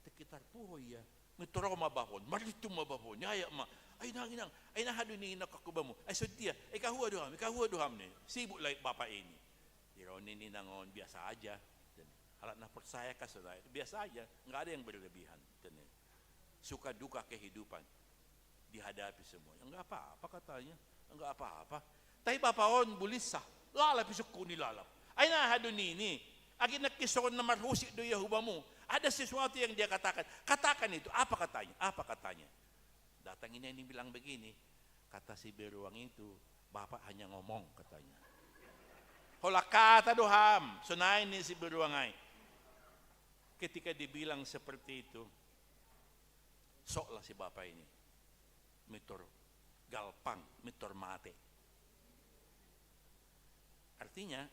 Teki tarpuho ia, mitor ro ma bapa on, maritung ma bapa on, nyayap ma. Ai inang, inang, ai na aha do ni inang kakubamu. Ai songon dia, ai ikahua do HAM, ikahua do HAM ni. Sibuk lagi bapa ini. Di ro nini inang on, biasa aja. Halak na porsaya kan sonai, biasa aja, nggak ada yang berlebihan. Suka duka kehidupan dihadapi semuanya. Nggak apa-apa katanya, nggak apa-apa. Tapi bapa on bulisah, lalap isungkun ni lalap. Ai na aha do nini, agi nangkin songon na marhusip do ia hubamu. Ada sesuatu yang dia katakan. Katakan itu, apa katanya? Apa katanya? Datang ini, ini bilang begini, kata si beruang itu, "Bapak hanya ngomong," katanya. Holan hata do HAM, sonai ni si beruang ai. Ketika dibilang seperti itu, soklah si bapa ini. Mitor galpang, mitor mate. Artinya,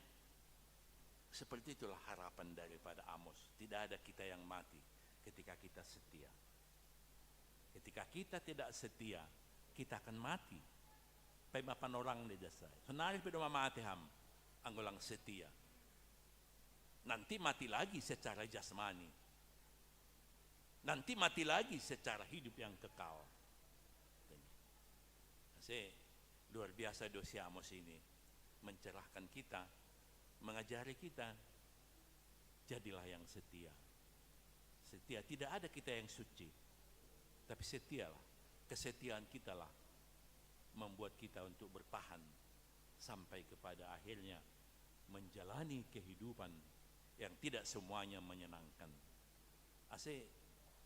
seperti itulah harapan daripada Amos. Tidak ada kita yang mati ketika kita setia. Ketika kita tidak setia, kita akan mati. Paima panorang ni das ai. Sonari pe do mamate HAM, anggo lang setia. Nanti mati lagi secara jasmani. Nanti mati lagi secara hidup yang kekal. Ase, luar biasa do si Amos ini mencerahkan kita, mengajari kita, jadilah yang setia. Setia, tidak ada kita yang suci. Tapi setialah. Kesetiaan kitalah membuat kita untuk bertahan sampai kepada akhirnya menjalani kehidupan yang tidak semuanya menyenangkan. Ase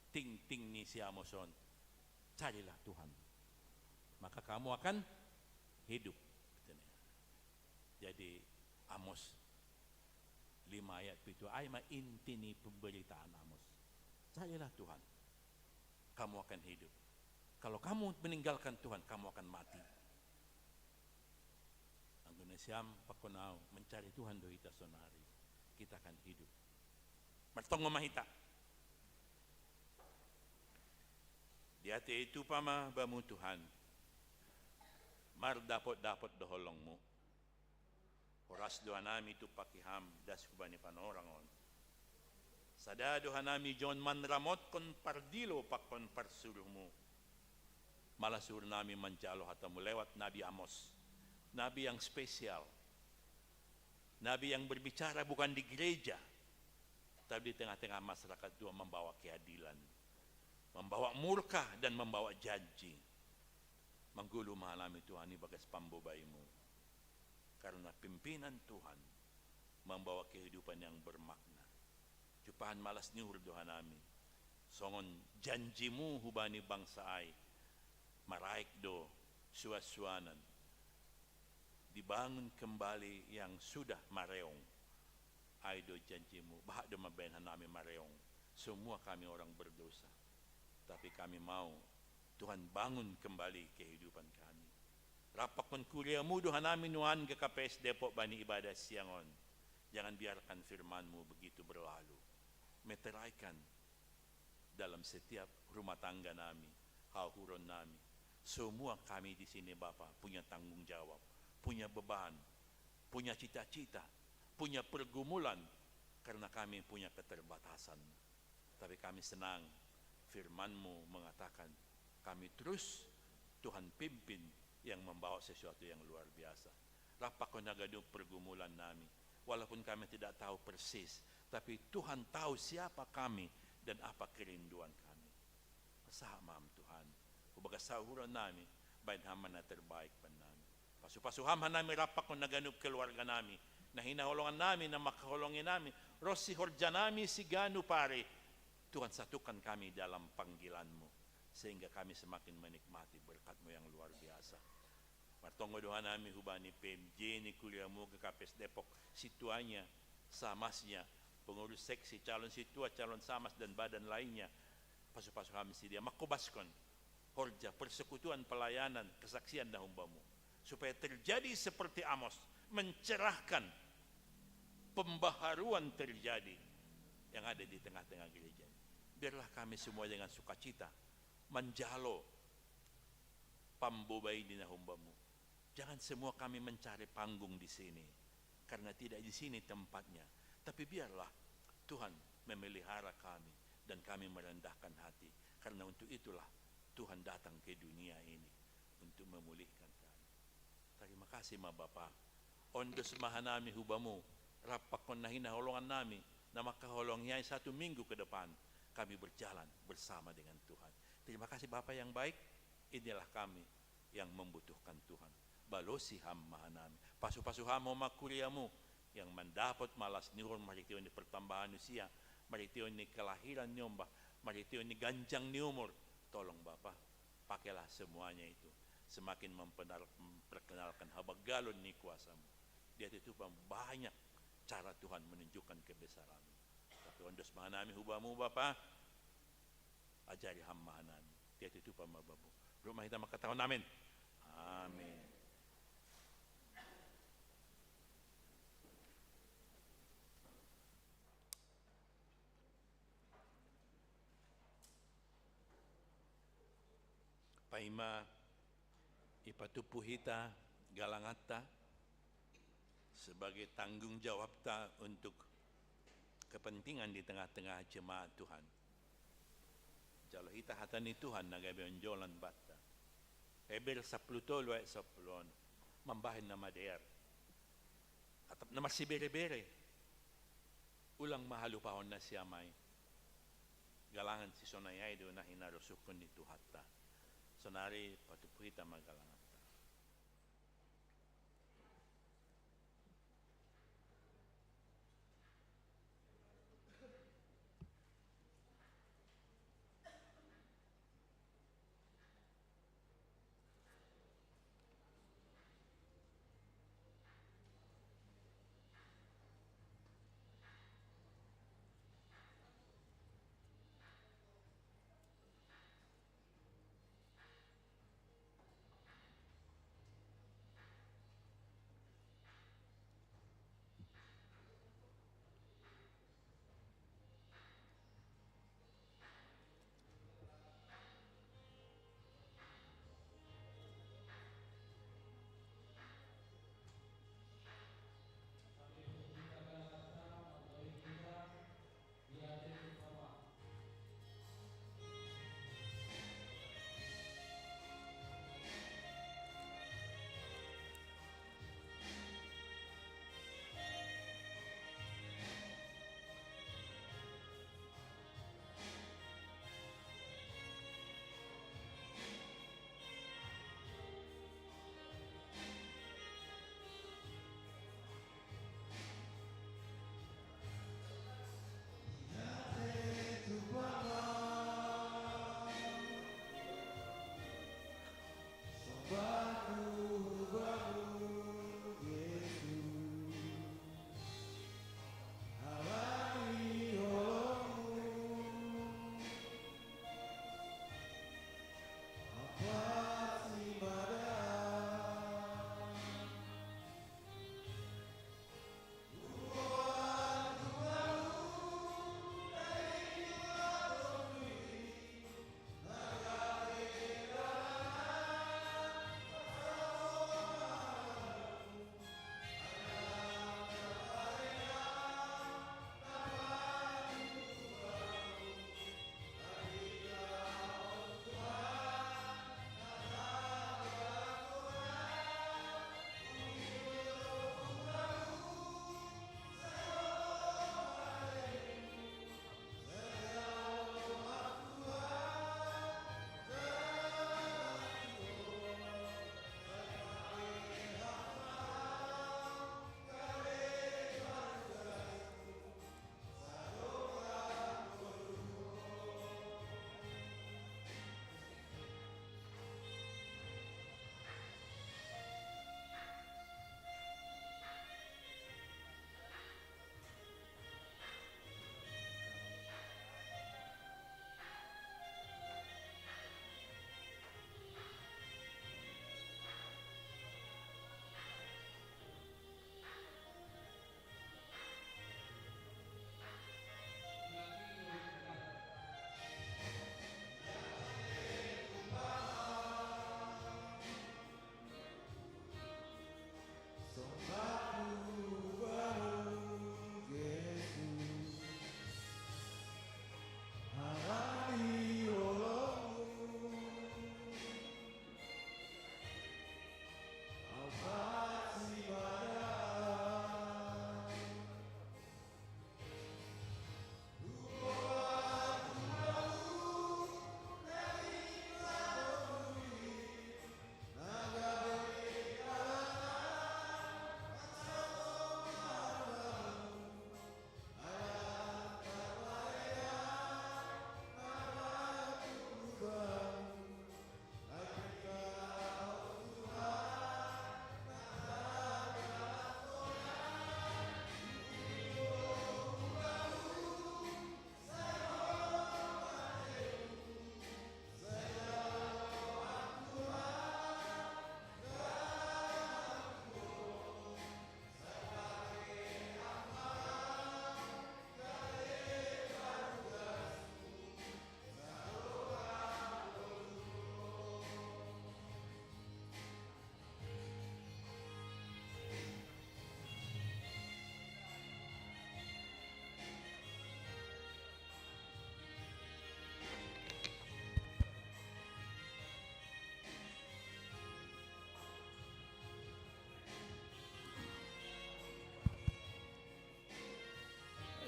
tingting ni si Amos on, carilah Tuhan, maka kamu akan hidup. Jadi Amos lima ayat pitu, ai ma inti ni pemberitaan Amos. Carilah Tuhan, kamu akan hidup. Kalau kamu meninggalkan Tuhan, kamu akan mati. Anggo nasiam, pakon au, mencari Tuhan do hita sonari, kita akan hidup. Martonggo ma hita. Di ate itu pama bamu Tuhan, mardapot-dapot do holongmu. Horas do hanami tumpaki Ham das hubani panorang on. Sada do hanami jongon manramotkon pardilo pakon parsuruhmu. Malas uhur nami manjalo hatamu lewat Nabi Amos. Nabi yang spesial. Nabi yang berbicara bukan di gereja, tapi di tengah-tengah masyarakat tua membawa keadilan, membawa murka dan membawa janji. Manggulu ma hanami Tuhan ibagas pambobaimu. Karena pimpinan Tuhan membawa kehidupan yang bermakna. Jumpahan malas ni uhur do hanami. Songon janjimu hubani bangsa ai, maraek do suan-suanan. Dibangun kembali yang sudah mareong. Ai do janjimu, bahat do mambahen hanami mareong. Semua kami orang berdosa. Tapi kami mau Tuhan bangun kembali kehidupan kami. Rap pakon kuriamu do hanami nuan G K P S Depok bani ibadah siang on. Jangan biarkan firmanmu begitu berlalu. Meteraikan dalam setiap rumah tangga nami, hauhuron nami. Semua kami di sini Bapa punya tanggung jawab, punya beban, punya cita-cita, punya pergumulan, karena kami punya keterbatasan. Tapi kami senang firman-Mu mengatakan, kami terus Tuhan pimpin yang membawa sesuatu yang luar biasa. Rap pakon haganup pergumulan nami, walaupun kami tidak tahu persis, tapi Tuhan tahu siapa kami dan apa kerinduan kami. Sahat ma Ham Tuhan, hubagas hauhuron nami, bahen Ham ma na terbaik bannami. Pasu-pasu Ham hanami rap pakon haganup keluarga nami, na hinaholongan nami, na mangkaholongi nami, ronsi horja nami siganup ari. Tuhan, satukan kami dalam panggilan-Mu, sehingga kami semakin menikmati berkat-Mu yang luar biasa. Martonggo do hanami hubani P M J ni kuria-Mu G K P S Depok, situanya, samasnya, pengurus seksi, calon situa, calon samas, dan badan lainnya. Pasu-pasu Ham sidia mangkobaskon horja, persekutuan, pelayanan, kesaksian na humba-Mu, supaya terjadi seperti Amos, mencerahkan, pembaharuan terjadi yang ada di tengah-tengah gereja. Biarlah kami semua dengan sukacita manjalo pambobai ni na humba-Mu. Jangan semua kami mencari panggung di sini, karena tidak di sini tempatnya. Tapi biarlah Tuhan memelihara kami dan kami merendahkan hati, karena untuk itulah Tuhan datang ke dunia ini, untuk memulihkan kami. Tarima kasih ma Bapa. Ondos ma hanami huba-Mu, rap pakon na hinaholongan nami, na mangkaholongi ai satu minggu ke depan, kami berjalan bersama dengan Tuhan. Terima kasih Bapa yang baik, inilah kami yang membutuhkan Tuhan. Balosi Ham ma hanami. Pasu-pasu Ham ma kuria-Mu, yang mandapot malas ni uhur marhitehon ni pertambahan usia, marhitehon ni kelahiran ni ombah, marhitehon ni ganjang ni umur. Tolong Bapa, pakailah semuanya itu semakin mempenar-, memperkenalkan habanggalon ni kuasa-Mu. Dia itu banyak cara Tuhan menunjukkan kebesaran-Mu. Tapi ondos ma hanami huba-Mu Bapa, ajari Ham ma hanami. Dia itu pambabamu. Rumah kita mengatakan amin. Amin. Paima ipatupu hita galanganta sebagai tanggung jawabta untuk kepentingan di tengah-tengah jemaat Tuhan. Jalo hita hata ni Tuhan na gabe onjolan banta. Heber sapuluh tolu ayat sapuluh on, mambahen na madear. Atap na marsibere-bere. Ulang ma halupahon nasiam ai. Galangan sisonai ai do na hinarosuhkon ni Tuhanta. Sonari patupuhita magalangata.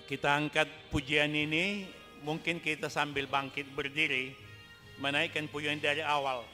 Kita angkat pujian ini, mungkin kita sambil bangkit berdiri, menaikkan pujian dari awal.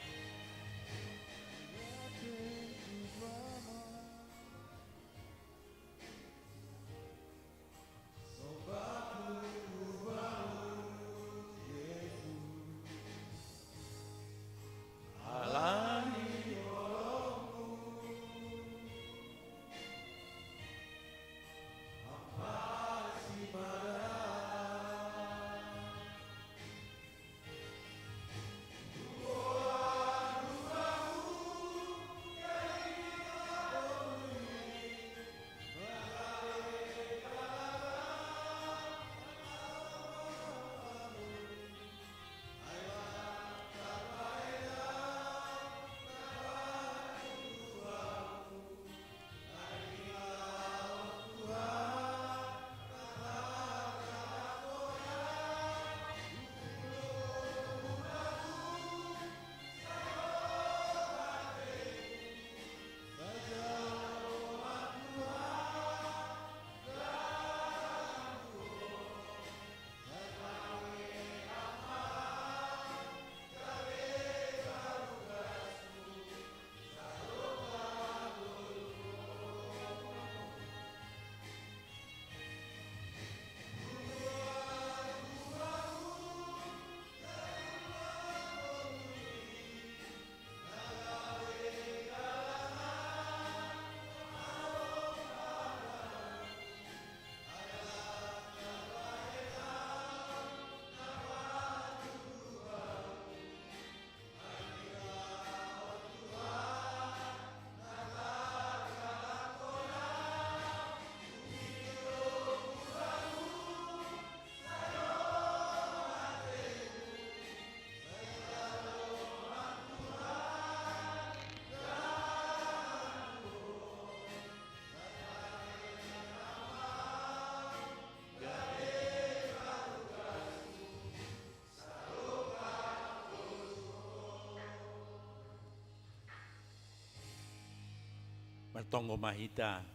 Martonggo ma hita,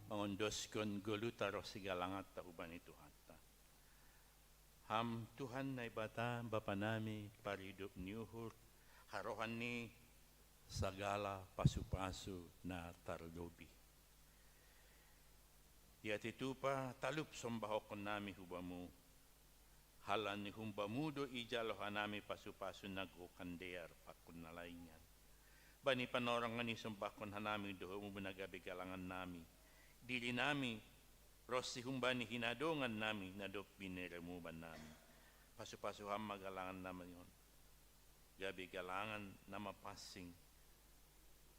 mangondoskon goluta ro sigalangatta hubani Tuhanta. Ham Tuhan Naibata, Bapa nami, paridop ni uhur, harohan ni sagala pasu-pasu na tarlobi. Diatitupa talup sombahonkon nami hubamu, halani humbamu do ijalo hanami pasu-pasu na gok andear pakon na laingan. Bani panorangan i sombahkon hanami dohomu na gabe galangan nami, diri nami, ronsi humbani hinadongan nami na dob bineremu bannami. Pasu-pasu ham ma galangan nami on, gabe galangan na mapansing,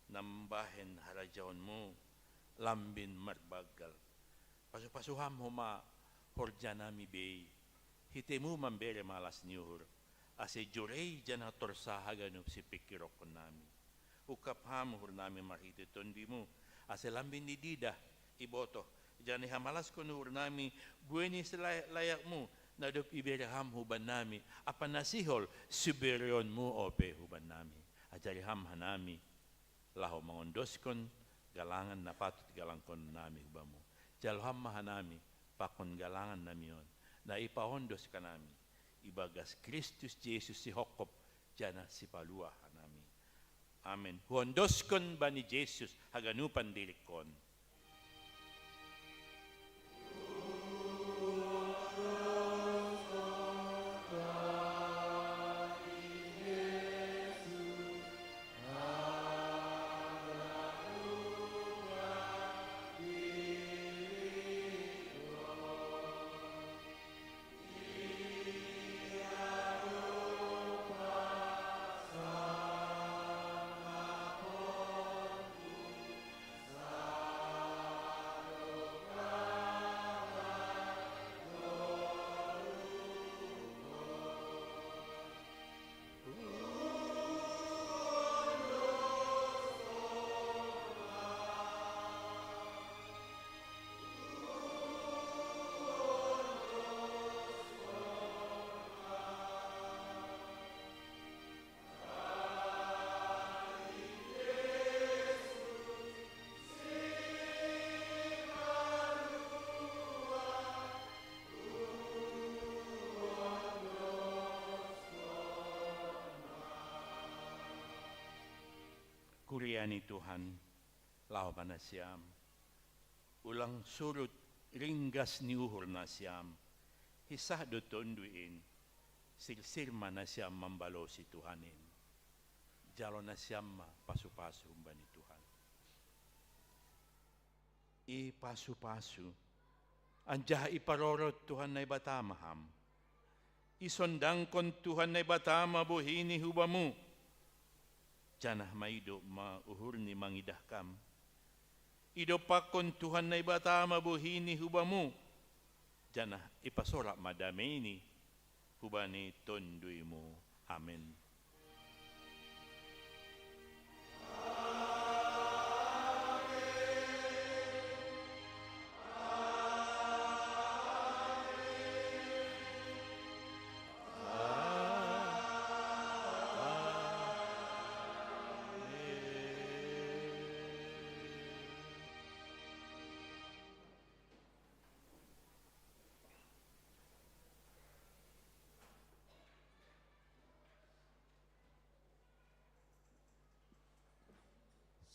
na mambahen harajaonmu lambin marbanggal. Pasu-pasu ham homa horja nami bei, hitemu mambere malas ni uhur, ase jurei janah torsa haganup sipingkironkon nami. Ungkap ham uhur nami marhite Tonduimu, ase lambin ididah, ibotoh, janah ihamalaskon uhur nami buei ni silayak-layakmu, na dob ibere ham hubannami, ampa na sihol sibereonmu ope hubannami. Ajari ham hanami, laho mangondoskon galangan na patut galangkon nami hubamu. Jalo ham ma hanami, pakon galangan nami on, na ipaondos hanami, ibagas Kristus Jesus sihongkop, janah sipaluah hanami. Amen. Huondoskon bani Jesus haganupan diringkon. Kuria ni Tuhan, laho ma nasiam. Ulang surut ringgas ni uhur nasiam, hinsah do Tonduy in, sirsir ma nasiam mambalosi Tuhan in. Jalo nasiam ma pasu-pasu humbani Tuhan. Ipasu-pasu, anjaha iparorot Tuhan Naibata ma ham. Isondangkon Tuhan Naibata ma bohini hubamu, janah maidop ma uhurni mangidah kam. Idompakkon Tuhan Naibata ma bohini hubamu, janah ipasorak ma dameini hubani Tonduimu. Amen.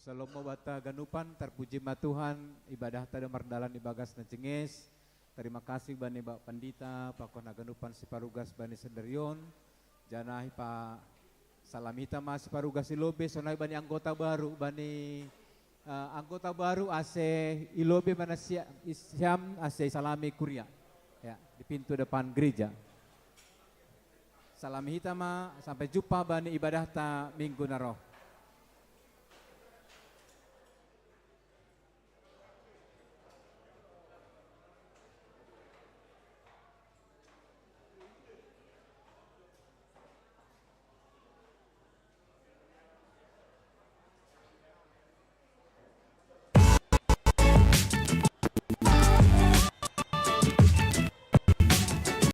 Salom ma banta haganupan, tarpuji ma Tuhan, ibadahta do mardalan ibagas na jenges. Tarima kasih bani Bapak Pandita, pakon haganupan siparugas bani sadari on, janah ipasalam hita ma siparugas i lobei, sonai bani anggota baru, bani, eh, anggota baru ase i lobei ma nasiam, ase isalami kuria. Ya, di pintu depan gereja. Salami hita ma, sampai jumpa bani ibadahta minggu na roh.